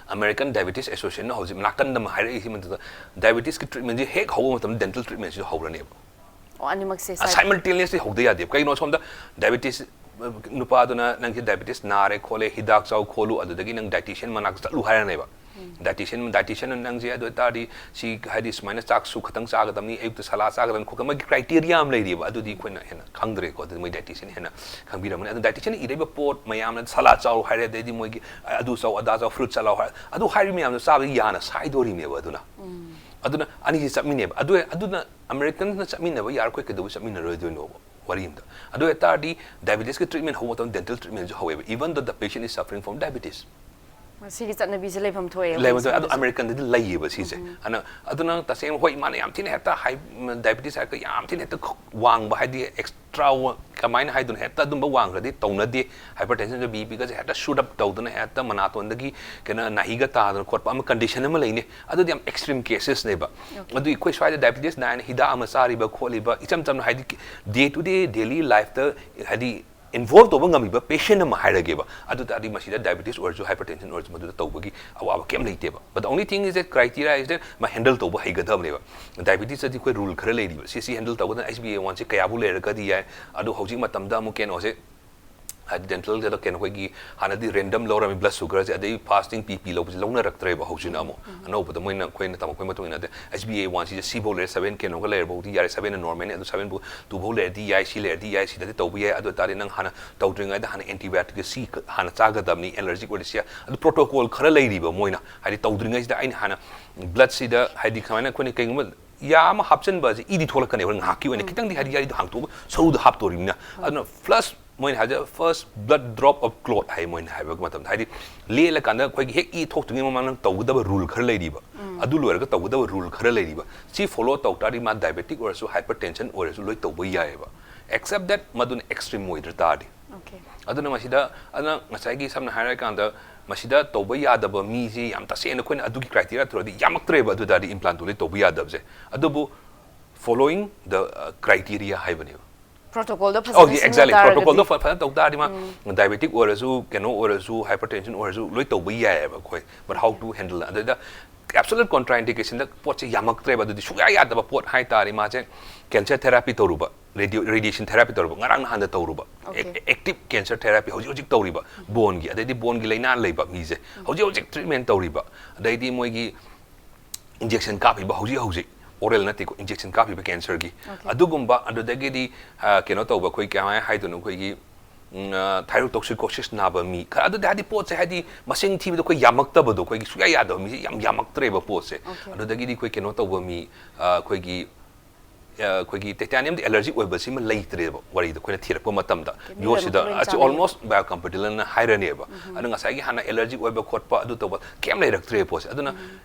ꯑꯃꯦꯔꯤꯀꯥꯟ ꯗꯥꯏꯕꯦꯇꯤꯁ ꯑꯦꯁꯣꯁꯤꯌꯦꯁꯟꯅ ꯍꯧꯖꯤꯛ ꯅꯥꯀꯟꯗ ꯑꯃ ꯍꯥꯏꯔꯛꯏꯁꯤ ꯃꯗꯨꯗ ꯗꯥꯏꯕꯦꯇꯤꯁꯀꯤ ꯇ꯭ꯔꯤꯠꯃꯦꯟꯁꯤ ꯍꯦꯛ ꯍꯧꯕ ꯃꯇꯝꯗ ꯗꯦꯟꯇꯦꯜ ꯇ꯭ꯔꯤꯠꯃꯦꯟꯁꯤꯁꯨ ꯍꯧꯔꯅꯦꯕ꯫ ꯑꯣ, ꯑꯅꯤꯃꯛꯁꯦ ꯁꯥꯏꯃꯜꯇꯦꯅꯤꯌꯁꯂꯤ ꯍꯧꯗ ꯌꯥꯗꯦꯕ꯫ ꯀꯩꯒꯤꯅꯣ ꯁꯣꯝꯗ ꯗꯥꯏꯕꯦꯇꯤꯁ ꯅꯨꯄꯥꯗꯨꯅ ꯅꯪꯁꯦ ꯗꯥꯏꯕꯦꯇꯤꯁ ꯅꯥꯔꯦ ꯈꯣꯠꯂꯦ, ꯍꯤꯗꯥꯛ ꯆꯥꯎ ꯈꯣꯠꯂꯨ, ꯑꯗꯨꯗꯒꯤ ꯅꯪ ꯗꯥꯏꯇꯤꯁꯤꯌꯟ ꯃꯅꯥꯛꯇ ꯆꯠꯂꯨ ꯍꯥꯏꯔꯅꯦꯕ꯫ ꯗꯥꯏꯇꯤꯁꯤꯌꯟ ꯗꯥꯏꯇꯤꯁꯤꯌꯟꯅ ꯅꯪꯁꯦ ꯑꯗꯨ ꯑꯣꯏꯇꯥꯔꯗꯤ ꯁꯤ ꯍꯥꯏꯗꯤ ꯁꯨꯃꯥꯏꯅ ꯆꯥꯛꯁꯨ ꯈꯇꯪ ꯆꯥꯒꯗꯕꯅꯤ, ꯑꯌꯨꯛꯇ ꯁꯂꯥ ꯆꯥꯒꯗꯕꯅꯤ ꯈꯣꯠꯀꯗꯕꯅꯤ, ꯃꯥꯒꯤ ꯀ꯭ꯔꯥꯏꯇꯦꯔꯤꯌꯥ ꯑꯃ ꯂꯩꯔꯤꯕ꯫ ꯑꯗꯨꯗꯤ ꯑꯩꯈꯣꯏꯅ ꯍꯦꯟꯅ ꯈꯪꯗ꯭ꯔꯦꯀꯣ, ꯑꯗꯨꯗꯤ ꯃꯣꯏ ꯗꯥꯏꯇꯤꯁꯤꯌꯟ ꯍꯦꯟꯅ ꯈꯪꯕꯤꯔꯝꯒꯅꯤ꯫ ꯑꯗꯨ ꯗꯥꯏꯇꯤꯁꯤꯌꯟꯅ ꯏꯔꯛꯏꯕ ꯄꯣꯠ ꯃꯌꯥꯝꯅ ꯁꯂꯥ ꯆꯥꯎ ꯍꯥꯏꯔꯦ, ꯑꯗꯩꯗꯤ ꯃꯣꯏꯒꯤ ꯑꯗꯨ ꯆꯥꯎ ꯑꯗꯥ ꯆꯥꯎ, ꯐ꯭ꯔꯨꯠ ꯆꯥꯎ ꯍꯥꯏꯔꯦ, ꯑꯗꯨ ꯍꯥꯏꯔꯤꯕ ꯃꯌꯥꯝꯗꯣ ꯆꯥꯕꯗ ꯌꯥꯅ ꯁꯥꯏꯗꯣꯔꯤꯅꯦꯕ꯫ ꯑꯗꯨꯅ ꯑꯗꯨꯅ ꯑꯅꯤꯁꯤ ꯆꯠꯃꯤꯟꯅꯩꯕ꯫ ꯑꯗꯨ ꯑꯗꯨꯅ ꯑꯃꯦꯔꯤꯀꯟꯅ ꯆꯠꯃꯤꯟꯅꯕ ꯌꯥꯔ ꯑꯩꯈꯣꯏ ꯀꯩꯗꯧꯕꯩ ꯆꯠꯃꯤꯟꯅꯔꯣꯏꯗꯣꯏꯅꯣꯕ? ꯋꯥꯔꯤ ꯑꯃꯗ꯫ ꯑꯗꯨ ꯑꯣꯏꯇꯥꯔꯗꯤ ꯗꯥꯏꯕꯦꯇꯤꯁꯀꯤ ꯇ꯭ꯔꯤꯠꯃꯦꯟ ꯍꯧꯕ ꯃꯇꯝꯗ dental ꯇ꯭ꯔꯤꯠꯃꯦꯟꯁꯨ ꯍꯧꯋꯦꯕ, even though the patient is suffering from diabetes꯫ ꯃꯁꯤꯒꯤ ꯆꯠꯅꯕꯤꯁꯦ ꯂꯩꯐꯝ ꯊꯣꯛꯑꯦ ꯂꯩꯕ ꯃꯇꯝꯗ ꯑꯗꯨ ꯁꯤꯒꯤ ꯑꯃꯦꯔꯤꯀꯟꯗꯗꯤ ꯂꯩꯌꯦꯕ ꯁꯤꯁꯦ꯫ ꯑꯗꯨꯅ ꯑꯗꯨꯅ ꯇꯁꯦꯡꯅ ꯍꯣꯏ, ꯃꯥꯅ ꯌꯥꯝ ꯊꯤꯅ ꯍꯦꯛꯇ ꯍꯥꯏ ꯗꯥꯏꯕꯦꯇꯤꯁ ꯍꯥꯏꯔꯒ ꯌꯥꯝ ꯊꯤꯅ ꯍꯦꯛꯇ ꯈ- ꯋꯥꯡꯕ ꯍꯥꯏꯗꯤ ꯑꯦꯛꯁꯇ꯭ꯔꯥ, ꯀꯃꯥꯏꯅ ꯍꯥꯏꯗꯣꯏꯅꯣ, ꯍꯦꯛꯇ ꯑꯗꯨꯝꯕ ꯋꯥꯡꯈ꯭ꯔꯗꯤ ꯇꯧꯅꯗꯦ꯫ ꯍꯥꯏꯄꯔ ꯇꯦꯟꯁꯟꯒ ꯕꯤ ꯄꯤꯒꯁꯦ ꯍꯦꯛꯇ ꯁꯨꯠ ꯑꯞ ꯇꯧꯗꯅ ꯍꯦꯛꯇ ꯃꯅꯥꯇꯣꯟꯗꯒꯤ ꯀꯩꯅꯣ ꯅꯥꯍꯤꯒ ꯇꯥꯗꯅ ꯈꯣꯠꯄ ꯑꯃ ꯀꯟꯗꯤꯁꯟ ꯑꯃ ꯂꯩꯅꯤ꯫ ꯑꯗꯨꯗꯤ ꯌꯥꯝ ꯑꯦꯛꯁꯇ꯭ꯔꯤꯝ ꯀꯦꯁꯦꯁꯅꯦꯕ꯫ ꯑꯗꯨ ꯑꯩꯈꯣꯏ ꯁ꯭ꯋꯥꯏꯗ ꯗꯥꯏꯕꯦꯇꯤꯁ ꯅꯥꯏꯅ ꯍꯤꯗꯥꯛ ꯑꯃ ꯆꯥꯔꯤꯕ ꯈꯣꯠꯂꯤꯕ, ꯏꯆꯝ ꯆꯝꯅ ꯍꯥꯏꯗꯤ ꯗꯦ ꯇꯨ ꯗꯦ ꯗꯦꯂꯤ ꯂꯥꯏꯐꯇ ꯍꯥꯏꯗꯤ ꯏꯟꯚꯣꯜꯕ ꯇꯧꯕ ꯉꯝꯃꯤꯕ ꯄꯦꯁꯦꯟ ꯑꯃ ꯍꯥꯏꯔꯒꯦꯕ꯫ ꯑꯗꯨ ꯇꯥꯔꯗꯤ ꯃꯁꯤꯗ ꯗꯥꯏꯕꯦꯇꯤꯁ ꯑꯣꯏꯔꯁꯨ ꯍꯥꯏꯄꯔ ꯇꯦꯟꯁꯟ ꯑꯣꯏꯔꯁꯨ ꯃꯗꯨꯗ ꯇꯧꯕꯒꯤ ꯑꯋꯥꯕ ꯀꯩꯝ ꯂꯩꯇꯦꯕ꯫ But the only thing is that criteria is that ꯃꯥ ꯍꯦꯟꯗꯜ ꯇꯧꯕ ꯍꯩꯒꯗꯕꯅꯦꯕ꯫ ꯗꯥꯏꯕꯦꯇꯤꯁꯇꯗꯤ ꯑꯩꯈꯣꯏ ꯔꯨꯜ ꯈꯔ ꯂꯩꯔꯤꯕ꯫ ꯁꯤ ꯁꯤ ꯍꯦꯟꯗꯜ ꯇꯧꯒꯗꯕ, ꯑꯩꯆ ꯕꯤ ꯑꯦ ꯋꯥꯟꯁꯦ ꯀꯌꯥꯕꯨ ꯂꯩꯔꯒꯗꯤ ꯌꯥꯏ꯫ ꯑꯗꯣ ꯍꯧꯖꯤꯛ ꯃꯇꯝꯗ ꯑꯃꯨꯛ ꯀꯩꯅꯣꯁꯦ ꯍꯥꯏꯗꯤ ꯗꯦꯟꯇꯦꯜꯗ ꯀꯩꯅꯣ ꯑꯩꯈꯣꯏꯒꯤ ꯍꯥꯟꯅꯗꯤ ꯔꯦꯟꯗꯝ ꯂꯧꯔꯝꯃꯤ ꯕ꯭ꯂꯗ ꯁꯨꯒꯔꯁꯦ, ꯑꯗꯩ ꯐꯥꯁꯇꯤꯡ ꯄꯤ ꯄꯤ ꯂꯧꯕꯁꯦ ꯂꯧꯅꯔꯛꯇ꯭ꯔꯦꯕ꯫ ꯍꯧꯖꯤꯛꯅ ꯑꯃꯨꯛ ꯑꯅꯧꯕꯗ ꯃꯣꯏꯅ ꯑꯩꯈꯣꯏꯅ ꯇꯝꯃꯛꯄꯩ ꯃꯇꯨꯡ ꯏꯟꯅ ꯑꯗꯩ ꯑꯩꯆ ꯕꯤ ꯑꯦ ꯋꯥꯟ ꯁꯤꯁꯦ ꯁꯤꯐꯧ ꯂꯩꯔꯦ, ꯁꯕꯦꯟ ꯀꯩꯅꯣꯒ ꯂꯩꯔꯕꯧꯗꯤ ꯌꯥꯔꯦ, ꯁꯕꯦꯟꯅ ꯅꯣꯔꯃꯦꯜꯅꯤ, ꯑꯗꯨ ꯁꯕꯦꯟ ꯇꯨꯐꯧ ꯂꯩꯔꯗꯤ ꯌꯥꯏ, ꯁꯤ ꯂꯩꯔꯗꯤ ꯌꯥꯏ, ꯁꯤꯗꯗꯤ ꯇꯧꯕ ꯌꯥꯏ꯫ ꯑꯗꯨ ꯑꯣꯏꯇꯥꯔꯗꯤ ꯅꯪ ꯍꯥꯟꯅ ꯇꯧꯗ꯭ꯔꯤꯉꯩꯗ ꯍꯥꯟꯅ ꯑꯦꯟꯇꯤꯕꯥꯌꯣꯇꯤꯛ ꯁꯤ ꯍꯥꯟꯅ ꯆꯥꯒꯗꯕꯅꯤ, ꯑꯦꯂꯔꯖꯤꯛ ꯑꯣꯏꯔꯗꯤ ꯁꯤ ꯌꯥꯏ꯫ ꯑꯗꯨ ꯄ꯭ꯔꯣꯇꯣꯀꯣꯜ ꯈꯔ ꯂꯩꯔꯤꯕ ꯃꯣꯏꯅ ꯍꯥꯏꯗꯤ ꯇꯧꯗ꯭ꯔꯤꯉꯩꯁꯤꯗ ꯑꯩꯅ ꯍꯥꯟꯅ ꯕ꯭ꯂꯗꯁꯤꯗ ꯍꯥꯏꯗꯤ ꯀꯃꯥꯏꯅ ꯑꯩꯈꯣꯏꯅ ꯀꯩꯒꯨꯝꯕ ꯌꯥ ꯑꯃ ꯍꯥꯞꯆꯤꯟꯕꯁꯦ ꯏꯗꯤ ꯊꯣꯛꯂꯛꯀꯅꯦꯕ ꯉꯥꯏꯍꯥꯛꯀꯤ ꯑꯣꯏꯅ, ꯈꯤꯇꯪꯗꯤ ꯍꯥꯏꯗꯤ ꯌꯥꯔꯤꯗꯣ ꯍꯥꯡꯇꯣꯛꯑꯒ ꯁꯔꯨꯗ ꯍꯥꯞꯇꯣꯔꯤꯕꯅꯤꯅ꯫ ꯑꯗꯨꯅ ꯐꯥꯔꯁ ꯃꯣꯏꯅ ꯍꯥꯏꯁꯦ first blood drop of clot ꯍꯥꯏ ꯃꯣꯏꯅ ꯍꯥꯏꯕ ꯃꯇꯝꯗ, ꯍꯥꯏꯗꯤ ꯂꯦꯜꯂꯀꯥꯟꯗ ꯑꯩꯈꯣꯏꯒꯤ ꯍꯦꯛ ꯏ ꯊꯣꯛꯇ꯭ꯔꯤꯉꯩ ꯃꯃꯥꯡꯗ ꯇꯧꯒꯗꯕ ꯔꯨꯜ ꯈꯔ ꯂꯩꯔꯤꯕ, ꯑꯗꯨ ꯂꯣꯏꯔꯒ ꯇꯧꯒꯗꯕ ꯔꯨꯜ ꯈꯔ ꯂꯩꯔꯤꯕ꯫ ꯁꯤ ꯐꯣꯂꯣ ꯇꯧ ꯇꯥꯔꯗꯤ ꯃꯥ ꯗꯥꯏꯕꯦꯇꯤꯛ ꯑꯣꯏꯔꯁꯨ ꯍꯥꯏꯄꯔ ꯇꯦꯟꯁꯟ ꯑꯣꯏꯔꯁꯨ ꯂꯣꯏ ꯇꯧꯕ ꯌꯥꯏꯑꯕ, except that ꯃꯗꯨꯅ ꯑꯦꯛꯁꯇ꯭ꯔꯤꯝ ꯑꯣꯏꯗ꯭ꯔ ꯇꯥꯔꯗꯤ꯫ ꯑꯣꯀꯦ꯫ ꯑꯗꯨꯅ ꯃꯁꯤꯗ ꯑꯗꯨꯅ ꯉꯁꯥꯏꯒꯤ ꯁꯝꯅ ꯍꯥꯏꯔꯀꯥꯟꯗ ꯃꯁꯤꯗ ꯇꯧꯕ ꯌꯥꯗꯕ ꯃꯤꯁꯤ ꯌꯥꯝ ꯇꯁꯦꯡꯅ ꯑꯩꯈꯣꯏꯅ ꯑꯗꯨꯒꯤ criteria ꯊꯨꯔꯗꯤ ꯌꯥꯝꯃꯛꯇ꯭ꯔꯦꯕ꯫ ꯑꯗꯨ ꯇꯥꯔꯗꯤ implant ꯇꯨ ꯂꯣꯏ ꯇꯧꯕ ꯌꯥꯗꯕꯁꯦ꯫ ꯑꯗꯨꯕꯨ following the criteria ꯍꯥꯏꯕꯅꯦꯕ꯫ Protocol ꯗ ꯑꯣ ꯐꯖꯅ ꯁꯤꯖꯤꯟꯅ exactly, protocol ꯗ ꯇꯥꯔꯒꯗꯤ ꯐꯖꯅ ꯇꯧ ꯇꯥꯔꯗꯤ ꯃꯥ diabetic ꯑꯣꯏꯔꯁꯨ, ꯀꯩꯅꯣ ꯑꯣꯏꯔꯁꯨ, hypertension ꯑꯣꯏꯔꯁꯨ ꯂꯣꯏ ꯇꯧꯕ ꯌꯥꯏꯑꯕ ꯑꯩꯈꯣꯏ꯫ But how to handle, ꯑꯗꯩꯗ absolute contraindication ꯗ ꯄꯣꯠꯁꯦ ꯌꯥꯝꯃꯛꯇ꯭ꯔꯦꯕ꯫ ꯑꯗꯨꯗꯤ ꯁꯨꯡꯌꯥ ꯌꯥꯗꯕ ꯄꯣꯠ ꯍꯥꯏ ꯇꯥꯔꯗꯤ ꯃꯥꯁꯦ cancer therapy ꯇꯧꯔꯨꯕ, radio radiation therapy ꯇꯧꯔꯨꯕ, ꯉꯔꯥꯡ ꯅꯍꯥꯟꯗ ꯇꯧꯔꯨꯕ, Okay. active cancer therapy ꯍꯧꯖꯤꯛ ꯍꯧꯖꯤꯛ ꯇꯧꯔꯤꯕ, bone ꯒꯤ, ꯑꯗꯩꯗꯤ bone ꯒꯤ ꯂꯥꯏꯅꯥ ꯂꯩꯕ ꯃꯤꯁꯦ ꯍꯧꯖꯤꯛ ꯍꯧꯖꯤꯛ treatment ꯇꯧꯔꯤꯕ, ꯑꯗꯩꯗꯤ ꯃꯣꯏꯒꯤ injection ꯀꯥꯞꯄꯤꯕ ꯍꯧꯖꯤꯛ ꯍꯧꯖꯤꯛ, oral ꯅꯠꯇꯦꯀꯣ, injection ꯀꯥꯞꯄꯤꯕ cancer ꯒꯤ꯫ Okay. ꯑꯗꯨꯒꯨꯝꯕ, ꯑꯗꯨꯗꯒꯤꯗꯤ ꯑ, ꯀꯩꯅꯣ ꯇꯧꯕ, ꯑꯩꯈꯣꯏ ꯀꯃꯥꯏꯅ ꯍꯥꯏꯗꯣꯏꯅꯣ, ꯑꯩꯈꯣꯏꯒꯤ ꯎꯝ, ꯑ, thyrotoxicosis ꯅꯥꯕ ꯃꯤ ꯈꯔ, ꯑꯗꯨꯗꯤ ꯍꯥꯏꯗꯤ ꯄꯣꯠꯁꯦ ꯍꯥꯏꯗꯤ ꯃꯁꯤꯡ ꯊꯤꯕꯗ ꯑꯩꯈꯣꯏ ꯌꯥꯝꯃꯛꯇꯕꯗꯣ, ꯑꯩꯈꯣꯏꯒꯤ ꯁꯨꯡꯌꯥ ꯌꯥꯗꯕ ꯃꯤꯁꯦ ꯌꯥꯝ ꯌꯥꯝꯃꯛꯇ꯭ꯔꯦꯕ ꯄꯣꯠꯁꯦ꯫ Okay. ꯑꯗꯨꯗꯒꯤꯗꯤ ꯑꯩꯈꯣꯏ ꯀꯩꯅꯣ ꯇꯧꯕ ꯃꯤ, ꯑ, ꯑꯩꯈꯣꯏꯒꯤ ꯑ, ꯑꯩꯈꯣꯏꯒꯤ titanium ꯗ allergic ꯑꯣꯏꯕꯁꯤꯃ ꯂꯩꯇ꯭ꯔꯦꯕ꯫ ꯋꯥꯔꯤꯗ ꯑꯩꯈꯣꯏꯅ ꯊꯤꯔꯛꯄ ꯃꯇꯝꯗ ꯃꯤ ꯌꯣꯠꯁꯤꯗ ꯂꯣꯏꯅꯃꯛ ꯂꯣꯏ ꯑꯁꯤ ꯆꯥꯟꯅꯩ꯫ Almost biocompatible ꯅ ꯍꯥꯏꯔꯅꯦꯕ꯫ ꯑꯗꯨ ꯉꯁꯥꯏꯒꯤ ꯍꯥꯟꯅ allergic ꯑꯣꯏꯕ ꯈꯣꯠꯄ ꯑꯗꯨ ꯇꯧꯕ ꯀꯩꯝ ꯂꯩꯔꯛꯇ꯭ꯔꯦ ꯄꯣꯠꯁꯦ꯫ ꯑꯗꯨꯅ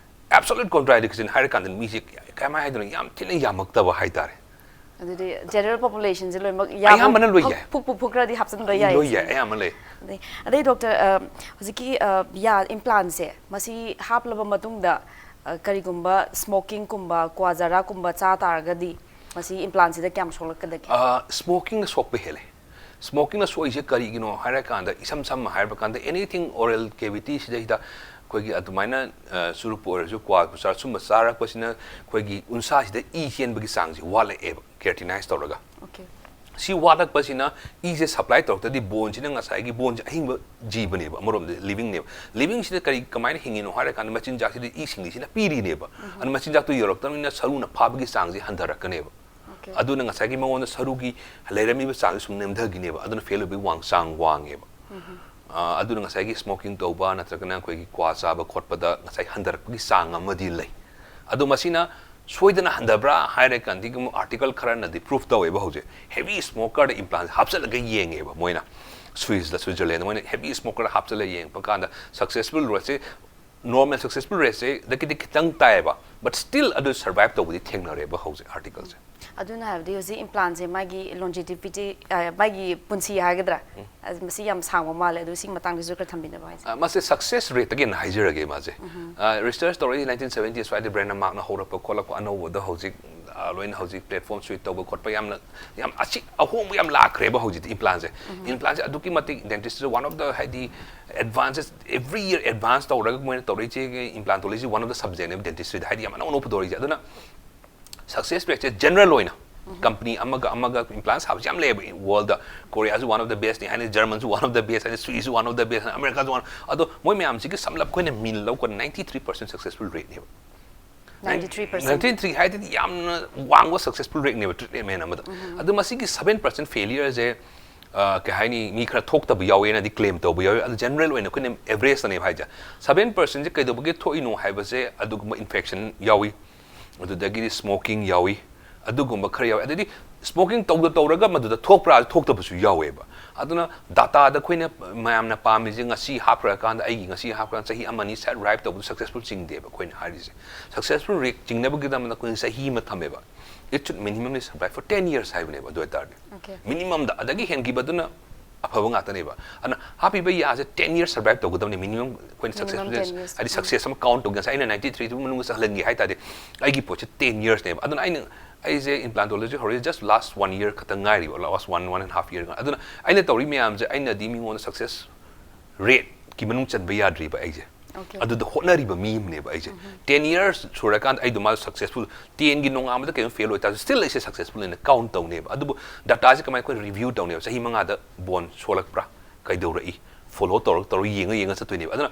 absolute contraindication ꯍꯥꯏꯔꯀꯥꯟꯗ ꯃꯤꯁꯦ ꯀꯃꯥꯏꯅ ꯍꯥꯏꯗꯣꯏꯅꯣ, ꯌꯥꯝ ꯊꯤꯅ ꯌꯥꯝꯃꯛꯇꯕ ꯍꯥꯏꯇꯥꯔꯦ꯫ ꯑꯗꯨꯗꯤ general population ꯁꯦ ꯂꯣꯏꯅꯃꯛ ꯑꯌꯥꯝꯕꯅ ꯂꯣꯏ ꯌꯥꯏ꯫ ꯐꯨꯛ ꯄꯨ ꯐꯨꯛꯈ꯭ꯔꯗꯤ ꯍꯥꯞꯆꯤꯟꯕ ꯌꯥꯏ ꯂꯣꯏ ꯁꯤꯅꯤ꯫ ꯌꯥꯏ, ꯑꯌꯥꯝꯕ ꯂꯩ꯫ ꯑꯗꯩ ꯑꯗꯩ doctor, ꯑ, ꯍꯧꯖꯤꯛꯀꯤ, ꯑ, ꯌꯥ implant ꯁꯦ ꯃꯁꯤ ꯍꯥꯞꯂꯕ ꯃꯇꯨꯡꯗ, ꯑ, ꯀꯔꯤꯒꯨꯝꯕ smoking ꯀꯨꯝꯕ, ꯀ꯭ꯋꯥ ꯖꯔꯥ ꯀꯨꯝꯕ ꯆꯥ ꯇꯥꯔꯒꯗꯤ ꯃꯁꯤ implant ꯁꯤꯗ ꯀꯌꯥꯝ ꯁꯣꯛꯂꯛꯀꯗꯒꯦ? ꯑ, smoking ꯅ ꯁꯣꯛꯄ ꯍꯦꯜꯂꯦ꯫ Smoking ꯅ ꯁꯣꯛꯏꯁꯦ ꯀꯔꯤꯒꯤꯅꯣ ꯍꯥꯏꯔꯀꯥꯟꯗ, ꯏꯁꯝ ꯁꯝꯅ ꯍꯥꯏꯔꯕ ꯀꯥꯟꯗ, anything oral cavity ꯁꯤꯗꯩꯗ ꯑꯩꯈꯣꯏꯒꯤ ꯑꯗꯨꯃꯥꯏꯅ, ꯑ, ꯆꯨꯔꯨꯞꯄꯨ ꯑꯣꯏꯔꯁꯨ, ꯀ꯭ꯋꯥ ꯆꯥꯔ ꯁꯨꯝꯕ ꯆꯥꯔꯛꯄꯁꯤꯅ ꯑꯩꯈꯣꯏꯒꯤ ꯎꯟꯁꯥꯁꯤꯗ ꯏ ꯆꯦꯟꯕꯒꯤ ꯆꯥꯡꯁꯤ ꯋꯥꯠꯂꯛꯑꯦꯕ, keratinized ꯇꯧꯔꯒ꯫ Okay. ꯁꯤ ꯋꯥꯠꯂꯛꯄꯁꯤꯅ ꯏꯁꯦ supply ꯇꯧꯔꯛꯇ꯭ꯔꯗꯤ bone ꯁꯤꯅ, ꯉꯁꯥꯏꯒꯤ bone ꯁꯦ ꯑꯍꯤꯡꯕ ꯖꯤꯕꯅꯦꯕ, ꯑꯃꯔꯣꯝꯗ living ꯅꯦꯕ꯫ Living ꯁꯤꯗ ꯀꯔꯤ, ꯀꯃꯥꯏꯅ ꯍꯤꯡꯉꯤꯅꯣ ꯍꯥꯏꯔꯀꯥꯟꯗ ꯃꯆꯤꯟꯖꯥꯛꯁꯤꯗ ꯏ ꯁꯤꯡꯂꯤꯁꯤꯅ ꯄꯤꯔꯤꯅꯦꯕ꯫ ꯑꯗꯨ ꯃꯆꯤꯟꯖꯥꯛꯇꯣ ꯌꯧꯔꯛꯇꯕꯅꯤꯅ ꯁꯔꯨꯅ ꯐꯥꯕꯒꯤ ꯆꯥꯡꯁꯤ ꯍꯟꯊꯔꯛꯀꯅꯦꯕ꯫ Okay. ꯑꯗꯨꯅ ꯉꯁꯥꯏꯒꯤ ꯃꯉꯣꯟꯗ ꯁꯔꯨꯒꯤ ꯂꯩꯔꯝꯃꯤꯕ ꯆꯥꯡꯁꯤ ꯁꯨꯝ ꯅꯦꯝꯊꯈꯤꯅꯦꯕ꯫ ꯑꯗꯨꯅ fail ꯑꯣꯏꯕꯒꯤ ꯋꯥꯡ ꯆꯥꯡ ꯋꯥꯡꯉꯦꯕ꯫ ꯑ, ꯑꯗꯨꯅ ꯉꯁꯥꯏꯒꯤ smoking ꯇꯧꯕ ꯅꯠꯇ꯭ꯔꯒꯅ ꯑꯩꯈꯣꯏꯒꯤ ꯀ꯭ꯋꯥ ꯆꯥꯕ ꯈꯣꯠꯄꯗ ꯉꯁꯥꯏ ꯍꯟꯊꯔꯛꯄꯒꯤ ꯆꯥꯡ ꯑꯃꯗꯤ ꯂꯩ꯫ ꯑꯗꯣ ꯃꯁꯤꯅ ꯁꯣꯏꯗꯅ ꯍꯟꯊꯕ꯭ꯔꯥ ꯍꯥꯏꯔꯀꯥꯟꯗ ꯑꯃꯨꯛ article ꯈꯔꯅꯗꯤ proof ꯇꯧꯋꯦꯕ ꯍꯧꯖꯤꯛ꯫ Heavy smoker ꯗ implant ꯍꯥꯞꯆꯤꯜꯂꯒ ꯌꯦꯡꯉꯦꯕ ꯃꯣꯏꯅ꯫ Swiss ꯗ, Switzerland ꯗ ꯃꯣꯏꯅ heavy smoker ꯗ ꯍꯥꯞꯆꯤꯜꯂꯒ ꯌꯦꯡꯕ ꯀꯥꯟꯗ successful rate ꯁꯦ, normal successful rate ꯁꯦ ꯗꯒꯤꯗꯤ ꯈꯤꯇꯪ ꯇꯥꯏꯌꯦꯕ꯫ But still ꯑꯗꯨ survive ꯇꯧꯕꯗꯤ ꯊꯦꯡꯅꯔꯦꯕ ꯍꯧꯖꯤꯛ article ꯁꯦ꯫ ꯑꯗꯨꯅ ꯍꯥꯏꯕꯗꯤ ꯍꯧꯖꯤꯛ ꯏꯝꯄ꯭ꯂꯥꯟꯁꯦ ꯃꯥꯒꯤ ꯂꯣꯟꯖꯤꯇꯤꯚꯤꯇꯤ, ꯃꯥꯒꯤ ꯄꯨꯟꯁꯤ ꯍꯥꯏꯒꯗ꯭ꯔꯥ, ꯑꯗꯨ ꯃꯁꯤ ꯌꯥꯝ ꯁꯥꯡꯕ ꯃꯥꯜꯂꯦ꯫ ꯑꯗꯨ ꯁꯤꯒꯤ ꯃꯇꯥꯡꯗꯁꯨ ꯈꯔ ꯊꯝꯕꯤꯅꯕ ꯍꯥꯏꯁꯦ꯫ ꯑ, ꯃꯁꯦ ꯁꯛꯁꯦꯁ ꯔꯦꯠꯇꯒꯤ ꯍꯦꯟꯅ ꯍꯥꯏꯖꯔꯒꯦ꯫ ꯃꯥꯁꯦ ꯔꯤꯁꯔꯁ ꯇꯧꯔꯛꯏ ꯅꯥꯏꯟꯇꯤꯟ ꯁꯕꯦꯟꯇꯤ ꯁ꯭ꯋꯥꯏꯗ ꯕ꯭ꯔꯦꯟ ꯃꯥꯔꯛꯅ ꯍꯧꯔꯛꯄ ꯈꯣꯠꯂꯛꯄ ꯑꯅꯧꯕꯗ ꯍꯧꯖꯤꯛ ꯑ, ꯂꯣꯏꯅ ꯍꯧꯖꯤꯛ ꯄ꯭ꯂꯦꯠꯐꯣꯝ ꯁ꯭ꯋꯤꯠ ꯇꯧꯕ ꯈꯣꯠꯄ ꯌꯥꯝꯅ ꯌꯥꯝ ꯑꯁꯤ ꯑꯍꯣꯡꯕ ꯌꯥꯝ ꯂꯥꯛꯈ꯭ꯔꯦꯕ ꯍꯧꯖꯤꯛꯇꯤ ꯏꯝꯄ꯭ꯂꯥꯟꯁꯦ꯫ ꯏꯝꯄ꯭ꯂꯥꯟꯁꯦ ꯑꯗꯨꯛꯀꯤ ꯃꯇꯤꯛ ꯗꯦꯟꯇꯤꯁꯇ ꯋꯥꯟ ꯑꯣꯐ ꯗ ꯍꯥꯏꯗꯤ ꯑꯦꯗꯚꯥꯟꯁꯦꯁ ꯑꯦꯚ꯭ꯔꯤ ꯌꯔ ꯑꯦꯗꯚꯥꯟꯁ ꯇꯧꯔꯒ ꯃꯣꯏꯅ ꯇꯧꯔꯛꯏꯁꯦ ꯏꯝꯄ꯭ꯂꯥꯟꯇꯣꯂꯣꯖꯤ ꯋꯥꯟ ꯑꯣꯐ ꯗ ꯁꯕꯖꯦꯛꯅꯦꯕ ꯗꯦꯟꯇꯤꯁꯇ꯭ꯔꯤꯗ ꯍꯥꯏꯗꯤ ꯌꯥꯝ ꯑꯅꯧ ꯑꯅꯧ ꯄꯨꯊꯣꯔꯛꯏꯁꯦ꯫ ꯑꯗꯨꯅ ꯁꯛꯁꯦꯁ ꯔꯦꯠꯁꯦ ꯖꯦꯅꯔꯦꯜ ꯑꯣꯏꯅ ꯀꯝꯄꯅꯤ ꯑꯃꯒ ꯑꯃꯒ ꯏꯝꯄ꯭ꯂꯥꯟ ꯁꯥꯕꯁꯦ ꯌꯥꯝ ꯂꯩꯌꯦꯕ ꯋꯥꯔꯜꯗ꯫ ꯀꯣꯔꯤꯌꯥꯁꯨ ꯋꯥꯟ ꯑꯣꯐ ꯗ ꯕꯦꯁꯅꯤ ꯍꯥꯏꯅꯤ, ꯖꯔꯃꯟꯁꯨ ꯋꯥꯟ ꯑꯣꯐ ꯗ ꯕꯦꯁ ꯍꯥꯏꯅꯤ, ꯁ꯭ꯋꯤꯁꯁꯨ ꯋꯥꯟ ꯑꯣꯐ ꯗ ꯕꯦꯁ ꯍꯥꯏꯅꯤ, ꯑꯃꯦꯔꯤꯀꯥꯁꯨ ꯋꯥꯟ꯫ ꯑꯗꯣ ꯃꯣꯏ ꯃꯌꯥꯝꯁꯤꯒꯤ ꯁꯝꯂꯞ ꯑꯩꯈꯣꯏꯅ ꯃꯤꯟ ꯂꯧꯀꯥꯟꯗ ꯅꯥꯏꯟꯇꯤ ꯊ꯭ꯔꯤ ꯄꯔꯁꯦꯟ ꯁꯛꯁꯦꯁꯐꯨꯜ ꯔꯦꯠꯅꯦꯕ꯫ Ninety three percent. Ninety three ꯍꯥꯏꯗꯤ ꯌꯥꯝꯅ ꯋꯥꯡꯕ ꯁꯛꯁꯦꯁꯐꯨꯜ ꯔꯦꯠꯅꯦꯕ ꯇ꯭ꯔꯤꯠꯃꯦꯟ ꯑꯃꯗ꯫ ꯑꯗꯨ ꯃꯁꯤꯒꯤ ꯁꯕꯦꯟ ꯄꯔꯁꯦꯟ ꯐꯦꯂꯤꯌꯔꯁꯦ ꯀꯩ ꯍꯥꯏꯅꯤ, ꯃꯤ ꯈꯔ ꯊꯣꯛꯇꯕ ꯌꯥꯎꯋꯦꯅꯗꯤ ꯀ꯭ꯂꯦꯝ ꯇꯧꯕ ꯌꯥꯎꯋꯤ꯫ ꯑꯗꯨ ꯖꯦꯅꯔꯦꯜ ꯑꯣꯏꯅ ꯑꯩꯈꯣꯏꯅ ꯑꯦꯚꯔꯦꯖꯇꯅꯦꯕ ꯍꯥꯏꯁꯦ꯫ ꯁꯕꯦꯟ ꯄꯔꯁꯦꯟꯁꯦ ꯀꯩꯗꯧꯕꯒꯤ ꯊꯣꯛꯏꯅꯣ ꯍꯥꯏꯕꯁꯦ ꯑꯗꯨꯒꯨꯝꯕ ꯏꯟꯐꯦꯛꯁꯟ ꯌꯥꯎꯋꯤ, ꯑꯗꯨꯗꯒꯤꯗꯤ ꯁ꯭ꯃꯣꯀꯤꯡ ꯌꯥꯎꯏ, ꯑꯗꯨꯒꯨꯝꯕ ꯈꯔ ꯌꯥꯎꯋꯤ꯫ ꯑꯗꯩꯗꯤ ꯁ꯭ꯃꯣꯀꯤꯡ ꯇꯧꯗ ꯇꯧꯔꯒ ꯃꯗꯨꯗ ꯊꯣꯛꯄ꯭ꯔꯥ ꯊꯣꯛꯇꯕꯁꯨ ꯌꯥꯎꯋꯦꯕ꯫ ꯑꯗꯨꯅ ꯗꯥꯇꯥꯗ ꯑꯩꯈꯣꯏꯅ ꯃꯌꯥꯝꯅ ꯄꯥꯝꯃꯤꯁꯦ ꯉꯁꯤ ꯍꯥꯞꯈ꯭ꯔꯀꯥꯟꯗ, ꯑꯩꯒꯤ ꯉꯁꯤ ꯍꯥꯞꯈ꯭ꯔꯀꯥꯟꯗ ꯆꯍꯤ ꯑꯃꯅꯤ ꯁꯠ ꯔꯥꯏꯞ ꯇꯧꯕꯗ ꯁꯛꯁꯦꯁꯐꯨꯜ ꯆꯤꯡꯗꯦꯕ ꯑꯩꯈꯣꯏꯅ ꯍꯥꯏꯔꯤꯁꯦ꯫ ꯁꯛꯁꯦꯁꯐꯨꯜ ꯔꯦꯠ ꯆꯤꯡꯅꯕꯒꯤꯗꯃꯛꯇ ꯑꯩꯈꯣꯏꯅ ꯆꯍꯤ ꯑꯃ ꯊꯝꯃꯦꯕ꯫ It should minimumly survive for ten years ꯍꯥꯏꯕꯅꯦꯕ꯫ ꯑꯗꯨ ꯑꯣꯏꯇꯥꯔꯗꯤ Okay. ꯃꯤꯅꯤꯃꯝꯗ, ꯑꯗꯒꯤ ꯍꯦꯟꯈꯤꯕꯗꯨꯅ ꯑꯐꯕ ꯉꯥꯛꯇꯅꯦꯕ꯫ ꯑꯗꯨꯅ ꯍꯥꯞꯄꯤꯕ ꯌꯥꯁꯦ ꯇꯦꯟ ꯌꯔꯁ ꯁꯔꯚꯥꯏꯚ ꯇꯧꯒꯗꯕꯅꯤ ꯃꯤꯅꯤꯃꯝ ꯑꯩꯈꯣꯏꯅ Minimum ꯁꯛꯁꯦꯁ ten years. ꯍꯥꯏꯗꯤ ꯁꯛꯁꯦꯁ ꯑꯃ ꯀꯥꯎꯟ ꯇꯧꯒꯦ꯫ ꯉꯁꯥꯏ ꯑꯩꯅ ꯅꯥꯏꯟꯇꯤ ꯊ꯭ꯔꯤꯗꯨ ꯃꯅꯨꯡꯗ ꯆꯜꯍꯟꯒꯦ ꯍꯥꯏ ꯇꯥꯔꯗꯤ ꯑꯩꯒꯤ ꯄꯣꯠꯁꯦ ꯇꯦꯟ ꯌꯔꯁꯅꯦꯕ꯫ ꯑꯗꯨꯅ ꯑꯩꯅ ꯑꯩꯁꯦ ꯏꯝꯄ꯭ꯂꯥꯟꯇꯣꯂꯣꯖꯤ ꯍꯧꯔꯛꯏ just last one year ꯈꯛꯇ ꯉꯥꯏꯔꯤꯕ, last one one and half year꯫ ꯑꯗꯨꯅ ꯑꯩꯅ ꯇꯧꯔꯤ ꯃꯌꯥꯝꯁꯦ ꯑꯩꯅꯗꯤ ꯃꯤꯉꯣꯟꯗ ꯁꯛꯁꯦꯁ ꯔꯦꯠꯀꯤ ꯃꯅꯨꯡ ꯆꯟꯕ ꯌꯥꯗ꯭ꯔꯤꯕ ꯑꯩꯁꯦ꯫ Okay. ꯑꯗꯨꯗ ꯍꯣꯠꯅꯔꯤꯕ ꯃꯤ ꯑꯃꯅꯦꯕ ꯑꯩꯁꯦ꯫ ꯇꯦꯟ ꯌꯔꯁ ꯁꯨꯔꯀꯥꯟꯗ ꯑꯩꯗꯣ ꯃꯥ ꯁꯛꯁꯦꯁꯐꯨꯜ, ꯇꯦꯟꯒꯤ ꯅꯣꯡꯉꯥꯟꯕꯗ ꯀꯩꯅꯣ ꯐꯦꯜ ꯑꯣꯏꯇꯥꯔꯁꯨ ꯁ꯭ꯇꯤꯜ ꯑꯩꯁꯦ ꯁꯛꯁꯦꯁꯐꯨꯜ ꯑꯣꯏꯅ ꯀꯥꯎꯟ ꯇꯧꯅꯦꯕ꯫ ꯑꯗꯨꯕꯨ ꯗꯥꯇꯥꯁꯦ ꯀꯃꯥꯏꯅ ꯑꯩꯈꯣꯏ ꯔꯤꯚ꯭ꯌꯨ ꯇꯧꯅꯦꯕ? ꯆꯍꯤ ꯃꯉꯥꯗ ꯕꯣꯟ ꯁꯣꯛꯂꯛꯄ꯭ꯔꯥ, ꯀꯩꯗꯧꯔꯛꯏ, ꯐꯣꯂꯣ ꯇꯧꯔ ꯇꯧꯔ ꯌꯦꯡꯉ ꯌꯦꯡꯉ ꯆꯠꯇꯣꯏꯅꯦꯕ꯫ ꯑꯗꯨꯅ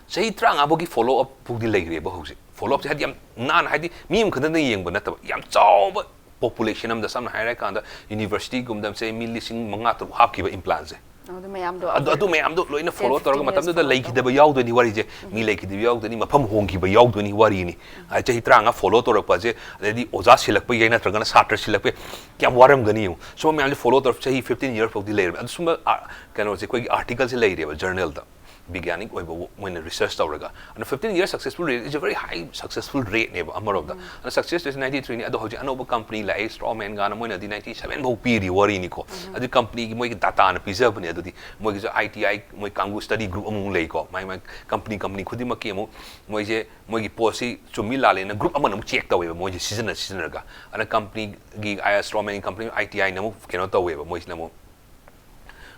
ꯆꯍꯤ ꯇꯔꯥꯃꯉꯥ ꯐꯥꯎꯒꯤ ꯐꯣꯂꯣ ꯑꯞ ꯐꯥꯎꯗꯤ ꯂꯩꯔꯦꯕ ꯍꯧꯖꯤꯛ꯫ ꯐꯣꯂꯣ ꯑꯞꯁꯦ ꯍꯥꯏꯗꯤ ꯌꯥꯝ ꯅꯥꯟꯅ, ꯍꯥꯏꯗꯤ ꯃꯤ ꯑꯃꯈꯛꯇꯅ ꯌꯦꯡꯕ ꯅꯠꯇꯕ, ꯌꯥꯝ ꯆꯥꯎꯕ ꯄꯣꯄꯨꯂꯦꯁꯟ ꯑꯃꯗ, ꯁꯝꯅ ꯍꯥꯏꯔꯀꯥꯟꯗ ꯌꯨꯅꯤꯚꯔꯁꯤꯇꯤꯒꯨꯝꯕꯗ ꯁꯦ ꯃꯤ ꯂꯤꯁꯤꯡ ꯃꯉꯥ ꯇꯔꯨꯛ ꯍꯥꯞꯈꯤꯕ ꯏꯝꯄ꯭ꯂꯥꯟꯁꯦ꯫ ꯑꯗꯨ ꯃꯌꯥꯝꯗꯣ ꯑꯗꯨ ꯑꯗꯨ ꯃꯌꯥꯝꯗꯣ ꯂꯣꯏꯅ ꯐꯣꯂꯣ fifteen ꯇꯧꯔꯒ years ꯃꯇꯝꯗꯨꯗ follow ꯂꯩꯈꯤꯗꯕ ꯌꯥꯎꯗꯣꯏꯅꯤ ꯋꯥꯔꯤꯁꯦ꯫ ꯃꯤ ꯂꯩꯈꯤꯗꯕ ꯌꯥꯎꯗꯣꯏꯅꯤ, ꯃꯐꯝ ꯍꯣꯡꯈꯤꯕ ꯌꯥꯎꯗꯣꯏꯅꯤ ꯋꯥꯔꯤꯅꯤ꯫ ꯍꯥꯏ, ꯆꯍꯤ ꯇꯔꯥꯃꯉꯥ ꯐꯣꯂꯣ ꯇꯧꯔꯛꯄꯁꯦ, ꯑꯗꯩꯗꯤ ꯑꯣꯖꯥ ꯁꯤꯜꯂꯛꯄ ꯌꯥꯏ ꯅꯠꯇ꯭ꯔꯒꯅ ꯁꯥꯇ꯭ꯔ ꯁꯤꯜꯂꯛꯄ ꯌꯥꯏ, ꯀꯌꯥꯝ ꯋꯥꯔꯝꯒꯅꯤ ꯌꯦꯡꯉꯨ꯫ ꯁꯨꯝꯕ ꯃꯌꯥꯝꯁꯦ ꯐꯣꯂꯣ ꯇꯧꯔꯛꯄ ꯆꯍꯤ ꯐꯤꯐꯇꯤꯟ ꯌꯔ ꯐꯥꯎꯗꯤ ꯂꯩꯔꯕꯅꯤ꯫ ꯑꯗꯨ ꯁꯨꯝꯕ ꯑꯥ, ꯀꯩꯅꯣꯁꯦ ꯑꯩꯈꯣꯏꯒꯤ ꯑꯥꯔꯇꯤꯀꯜꯁꯦ ꯂꯩꯔꯦꯕ ꯖꯔꯅꯦꯜꯗ꯫ ꯕꯤꯒ꯭ꯌꯥꯅꯤꯛ ꯑꯣꯏꯕ ꯃꯣꯏꯅ ꯔꯤꯁꯔꯁ ꯇꯧꯔꯒ, ꯑꯗꯨꯅ fifteen year successful rate is a very high successful rate ꯅꯦꯕ ꯑꯃꯔꯣꯝꯗ. ꯑꯗꯨꯅ success rate ninety three ꯅꯤ, ꯑꯗꯣ ꯍꯧꯖꯤꯛ ꯑꯅꯧꯕ ꯀꯝꯄꯅꯤ ꯂꯥꯛꯑꯦ, Strawman ꯒꯥꯅ, ꯃꯣꯏꯅꯗꯤ ninety seven ꯐꯥꯎ ꯄꯤꯔꯤ ꯋꯥꯔꯤꯅꯤꯀꯣ. ꯑꯗꯨ ꯀꯝꯄꯅꯤꯒꯤ ꯃꯣꯏꯒꯤ ꯗꯥꯇꯥꯅ ꯄꯤꯖꯕꯅꯦ꯫ ꯑꯗꯨꯗꯤ ꯃꯣꯏꯒꯤꯁꯨ I T I, ꯃꯣꯏ ꯀꯥꯡꯕꯨ study group ꯑꯃꯨꯛ ꯂꯩꯀꯣ, ꯃꯥꯏ ꯃꯥꯏ ꯀꯝꯄꯅꯤ ꯀꯝꯄꯅꯤ ꯈꯨꯗꯤꯡꯃꯛꯀꯤ ꯑꯃꯨꯛ ꯃꯣꯏꯁꯦ ꯃꯣꯏꯒꯤ ꯄꯣꯠꯁꯤ ꯆꯨꯝꯃꯤ ꯂꯥꯜꯂꯦꯅ group ꯑꯃꯅ ꯑꯃꯨꯛ ꯆꯦꯛ ꯇꯧꯋꯦꯕ, ꯃꯣꯏꯁꯦ ꯁꯤꯖꯤꯟꯅ ꯁꯤꯖꯤꯟꯅꯔꯒ꯫ ꯑꯗꯨꯅ ꯀꯝꯄꯅꯤꯒꯤ Strawman company I T I ꯅ ꯑꯃꯨꯛ ꯀꯩꯅꯣ ꯇꯧꯋꯦꯕ, ꯃꯣꯏꯁꯤꯅ ꯑꯃꯨꯛ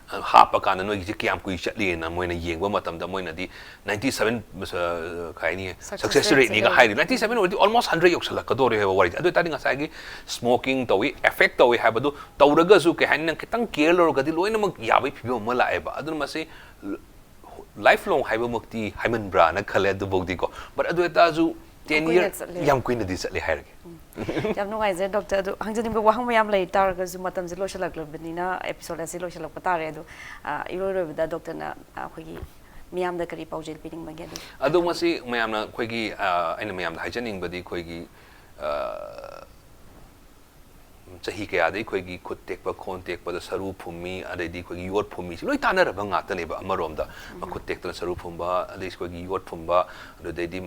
ꯍꯥꯞꯄ ꯀꯥꯟꯗ ꯅꯣꯏꯒꯤꯁꯦ ꯀꯌꯥꯝ ꯀꯨꯏ ꯆꯠꯂꯤꯅ ꯃꯣꯏꯅ ꯌꯦꯡꯕ ꯃꯇꯝꯗ, ꯃꯣꯏꯅꯗꯤ ninety seven, ꯀꯩ ꯍꯥꯏꯅꯤ, success rate ꯅꯤꯒ ꯍꯥꯏꯔꯤ. Ninety seven ꯑꯣꯏꯔꯗꯤ almost hundred ꯌꯧꯁꯜꯂꯛꯀꯗꯧꯔꯦ ꯍꯥꯏꯕ ꯋꯥꯔꯤꯁꯦ꯫ ꯑꯗꯨ ꯑꯣꯏꯇꯥꯔꯗꯤ ꯉꯁꯥꯏꯒꯤ smoking ꯇꯧꯏ, affect ꯇꯧꯏ ꯍꯥꯏꯕꯗꯨ ꯇꯧꯔꯒꯁꯨ, ꯀꯩ ꯍꯥꯏꯅꯤ, ꯅꯪ ꯈꯤꯇꯪ care ꯂꯧꯔꯒꯗꯤ ꯂꯣꯏꯅꯃꯛ ꯌꯥꯕꯒꯤ ꯐꯤꯕꯝ ꯑꯃ ꯂꯥꯛꯑꯦꯕ꯫ ꯑꯗꯨꯅ ꯃꯁꯤ life long ꯍꯥꯏꯕꯃꯛꯇꯤ ꯍꯥꯏꯃꯟꯕ꯭ꯔꯥꯅ ꯈꯜꯂꯦ ꯑꯗꯨꯐꯥꯎꯗꯤꯀꯣ, but ꯑꯗꯨ ꯑꯣꯏꯇꯥꯔꯁꯨ ten year ꯌꯥꯝ ꯀꯨꯏꯅꯗꯤ ꯆꯠꯂꯦ ꯍꯥꯏꯔꯒꯦ꯫ ꯌꯥꯝ ꯅꯨꯡꯉꯥꯏꯖꯩ ꯗꯣꯛꯇꯔ꯫ ꯑꯗꯨ ꯍꯪꯖꯅꯤꯡꯕ ꯋꯥꯍꯪ ꯃꯌꯥꯝ ꯂꯩ ꯇꯥꯔꯒꯁꯨ ꯃꯇꯝꯁꯦ ꯂꯣꯏꯁꯤꯜꯂꯛꯂꯕꯅꯤꯅ episode ꯑꯁꯤ ꯂꯣꯏꯁꯤꯜꯂꯛꯄ ꯇꯥꯔꯦ꯫ ꯑꯗꯨ ꯏꯔꯣꯏ ꯂꯣꯏꯕꯗ ꯗꯣꯛꯇꯔꯅ ꯑꯩꯈꯣꯏꯒꯤ ꯃꯤꯌꯥꯝꯗ ꯀꯔꯤ ꯄꯥꯎꯖꯦꯜ ꯄꯤꯅꯤꯡꯕꯒꯦ? ꯑꯗꯨ ꯑꯗꯣ ꯃꯁꯤ ꯃꯌꯥꯝꯅ ꯑꯩꯈꯣꯏꯒꯤ, ꯑꯩꯅ ꯃꯌꯥꯝꯗ ꯍꯥꯏꯖꯅꯤꯡꯕꯗꯤ, ꯑꯩꯈꯣꯏꯒꯤ ꯆꯍꯤ ꯀꯌꯥꯗ ꯑꯩꯈꯣꯏꯒꯤ ꯈꯨꯠ ꯇꯦꯛꯄ, ꯈꯣꯡ ꯇꯦꯛꯄꯗ ꯁꯔꯨ ꯐꯨꯝꯃꯤ, ꯑꯗꯩꯗꯤ ꯑꯩꯈꯣꯏꯒꯤ ꯌꯣꯠ ꯐꯨꯝꯃꯤꯁꯤ ꯂꯣꯏ ꯇꯥꯟꯅꯔꯕ ꯉꯥꯛꯇꯅꯦꯕ꯫ ꯑꯃꯔꯣꯝꯗ ꯃꯈꯨꯠ ꯇꯦꯛꯇꯅ ꯁꯔꯨ ꯐꯨꯝꯕ, ꯑꯗꯩ ꯑꯩꯈꯣꯏꯒꯤ ꯌꯣꯠ ꯐꯨꯝꯕ, ꯑꯗꯨꯗꯩꯗꯤ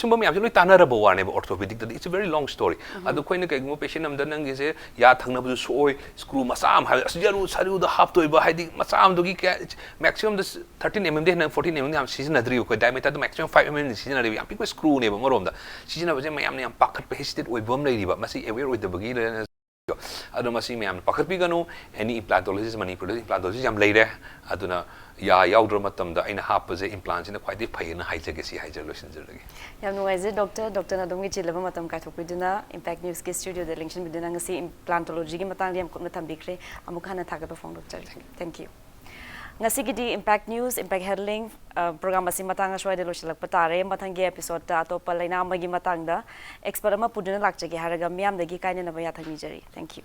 ꯁꯨꯝꯕ ꯃꯌꯥꯝꯁꯦ ꯂꯣꯏ ꯇꯥꯟꯅꯔꯕ ꯋꯥꯅꯦꯕ꯫ Orthopedicꯇꯗꯤ it's a very long story꯫ ꯑꯗꯣ ꯑꯩꯈꯣꯏꯅ ꯀꯩꯒꯨꯝꯕ patient ꯑꯃꯗ ꯅꯪꯒꯤꯁꯦ ꯌꯥ ꯊꯪꯅꯕꯁꯨ ꯁꯣꯛꯑꯣꯏ, screw ꯃꯆꯥ ꯑꯃ ꯍꯥꯏꯕ ꯑꯁ ꯁꯔꯨꯗ ꯍꯥꯞꯇꯣꯏꯕ, ꯍꯥꯏꯗꯤ ꯃꯆꯥ ꯑꯃꯗꯨꯒꯤ ꯀꯌꯥ, maximum ꯗ thirteen mm ꯗꯩ ꯍꯦꯟꯅ, fourteen mm ꯗꯤ ꯌꯥꯝ ꯁꯤꯖꯤꯟꯅꯗ꯭ꯔꯤꯕ꯫ ꯑꯩꯈꯣꯏ diameter ꯗ maximum five mm ꯁꯤꯖꯤꯟꯅꯔꯤꯕ, ꯌꯥꯝ ꯄꯤꯛꯄ screw ꯅꯦꯕ꯫ ꯑꯃꯔꯣꯝꯗ ꯁꯤꯖꯤꯟꯅꯕꯁꯦ ꯃꯌꯥꯝꯅ ꯌꯥꯝ ꯄꯥꯈꯠꯄ, hesitate ꯑꯣꯏꯕ ꯑꯃ ꯂꯩꯔꯤꯕ, ꯃꯁꯤ aware ꯑꯣꯏꯗꯕꯒꯤ꯫ ꯑꯗꯣ ꯃꯁꯤ ꯃꯌꯥꯝꯅ ꯄꯥꯈꯠꯄꯤꯒꯅꯨ꯫ Any implantologist, ꯃꯅꯤꯄꯨꯔꯗ implantologist ꯌꯥꯝ ꯂꯩꯔꯦ꯫ ꯑꯗꯨꯅ ꯌꯥ ꯌꯥꯎꯗ꯭ꯔꯕ ꯃꯇꯝꯗ ꯑꯩꯅ ꯍꯥꯞꯄꯁꯦ implant ꯁꯤꯅ ꯈ꯭ꯋꯥꯏꯗꯒꯤ ꯐꯩꯌꯦꯅ ꯍꯥꯏꯖꯒꯦ꯫ ꯁꯤ ꯍꯥꯏꯖꯔ ꯂꯣꯏꯁꯤꯟꯖꯔꯒꯦ꯫ ꯌꯥꯝ ꯅꯨꯡꯉꯥꯏꯖꯩ ꯗꯣꯛꯇꯔ꯫ ꯗꯣꯛꯇꯔꯅ ꯑꯗꯣꯝꯒꯤ ꯆꯤꯜꯂꯕ ꯃꯇꯝ ꯀꯥꯏꯊꯣꯛꯄꯤꯗꯨꯅ Impact News ꯀꯤ studio ꯗ ꯂꯦꯡꯁꯤꯟꯕꯤꯗꯨꯅ ꯉꯁꯤ implantology ꯒꯤ ꯃꯇꯥꯡꯗ ꯌꯥꯝ ꯀꯨꯞꯅ ꯊꯝꯕꯤꯈ꯭ꯔꯦ꯫ ꯑꯃꯨꯛ ꯍꯟꯅ ꯊꯥꯒꯠꯄ ꯐꯣꯡꯗꯣꯛꯆꯔꯤ꯫ Thank you꯫ ꯉꯁꯤꯒꯤꯗꯤ Impact News, Impact Health Link program ꯑꯁꯤ ꯃꯇꯥꯡ ꯑꯁ꯭ꯋꯥꯏꯗ ꯂꯣꯏꯁꯤꯜꯂꯛꯄ ꯇꯥꯔꯦ꯫ ꯃꯊꯪꯒꯤ episode ꯇ ꯑꯇꯣꯞꯄ ꯂꯩꯅꯥ ꯑꯃꯒꯤ ꯃꯇꯥꯡꯗ expert ꯑꯃ ꯄꯨꯗꯨꯅ ꯂꯥꯛꯆꯒꯦ ꯍꯥꯏꯔꯒ ꯃꯤꯌꯥꯝꯗꯒꯤ ꯀꯥꯏꯅꯅꯕ ꯌꯥꯊꯪ ꯅꯤꯖꯔꯤ꯫ Thank you꯫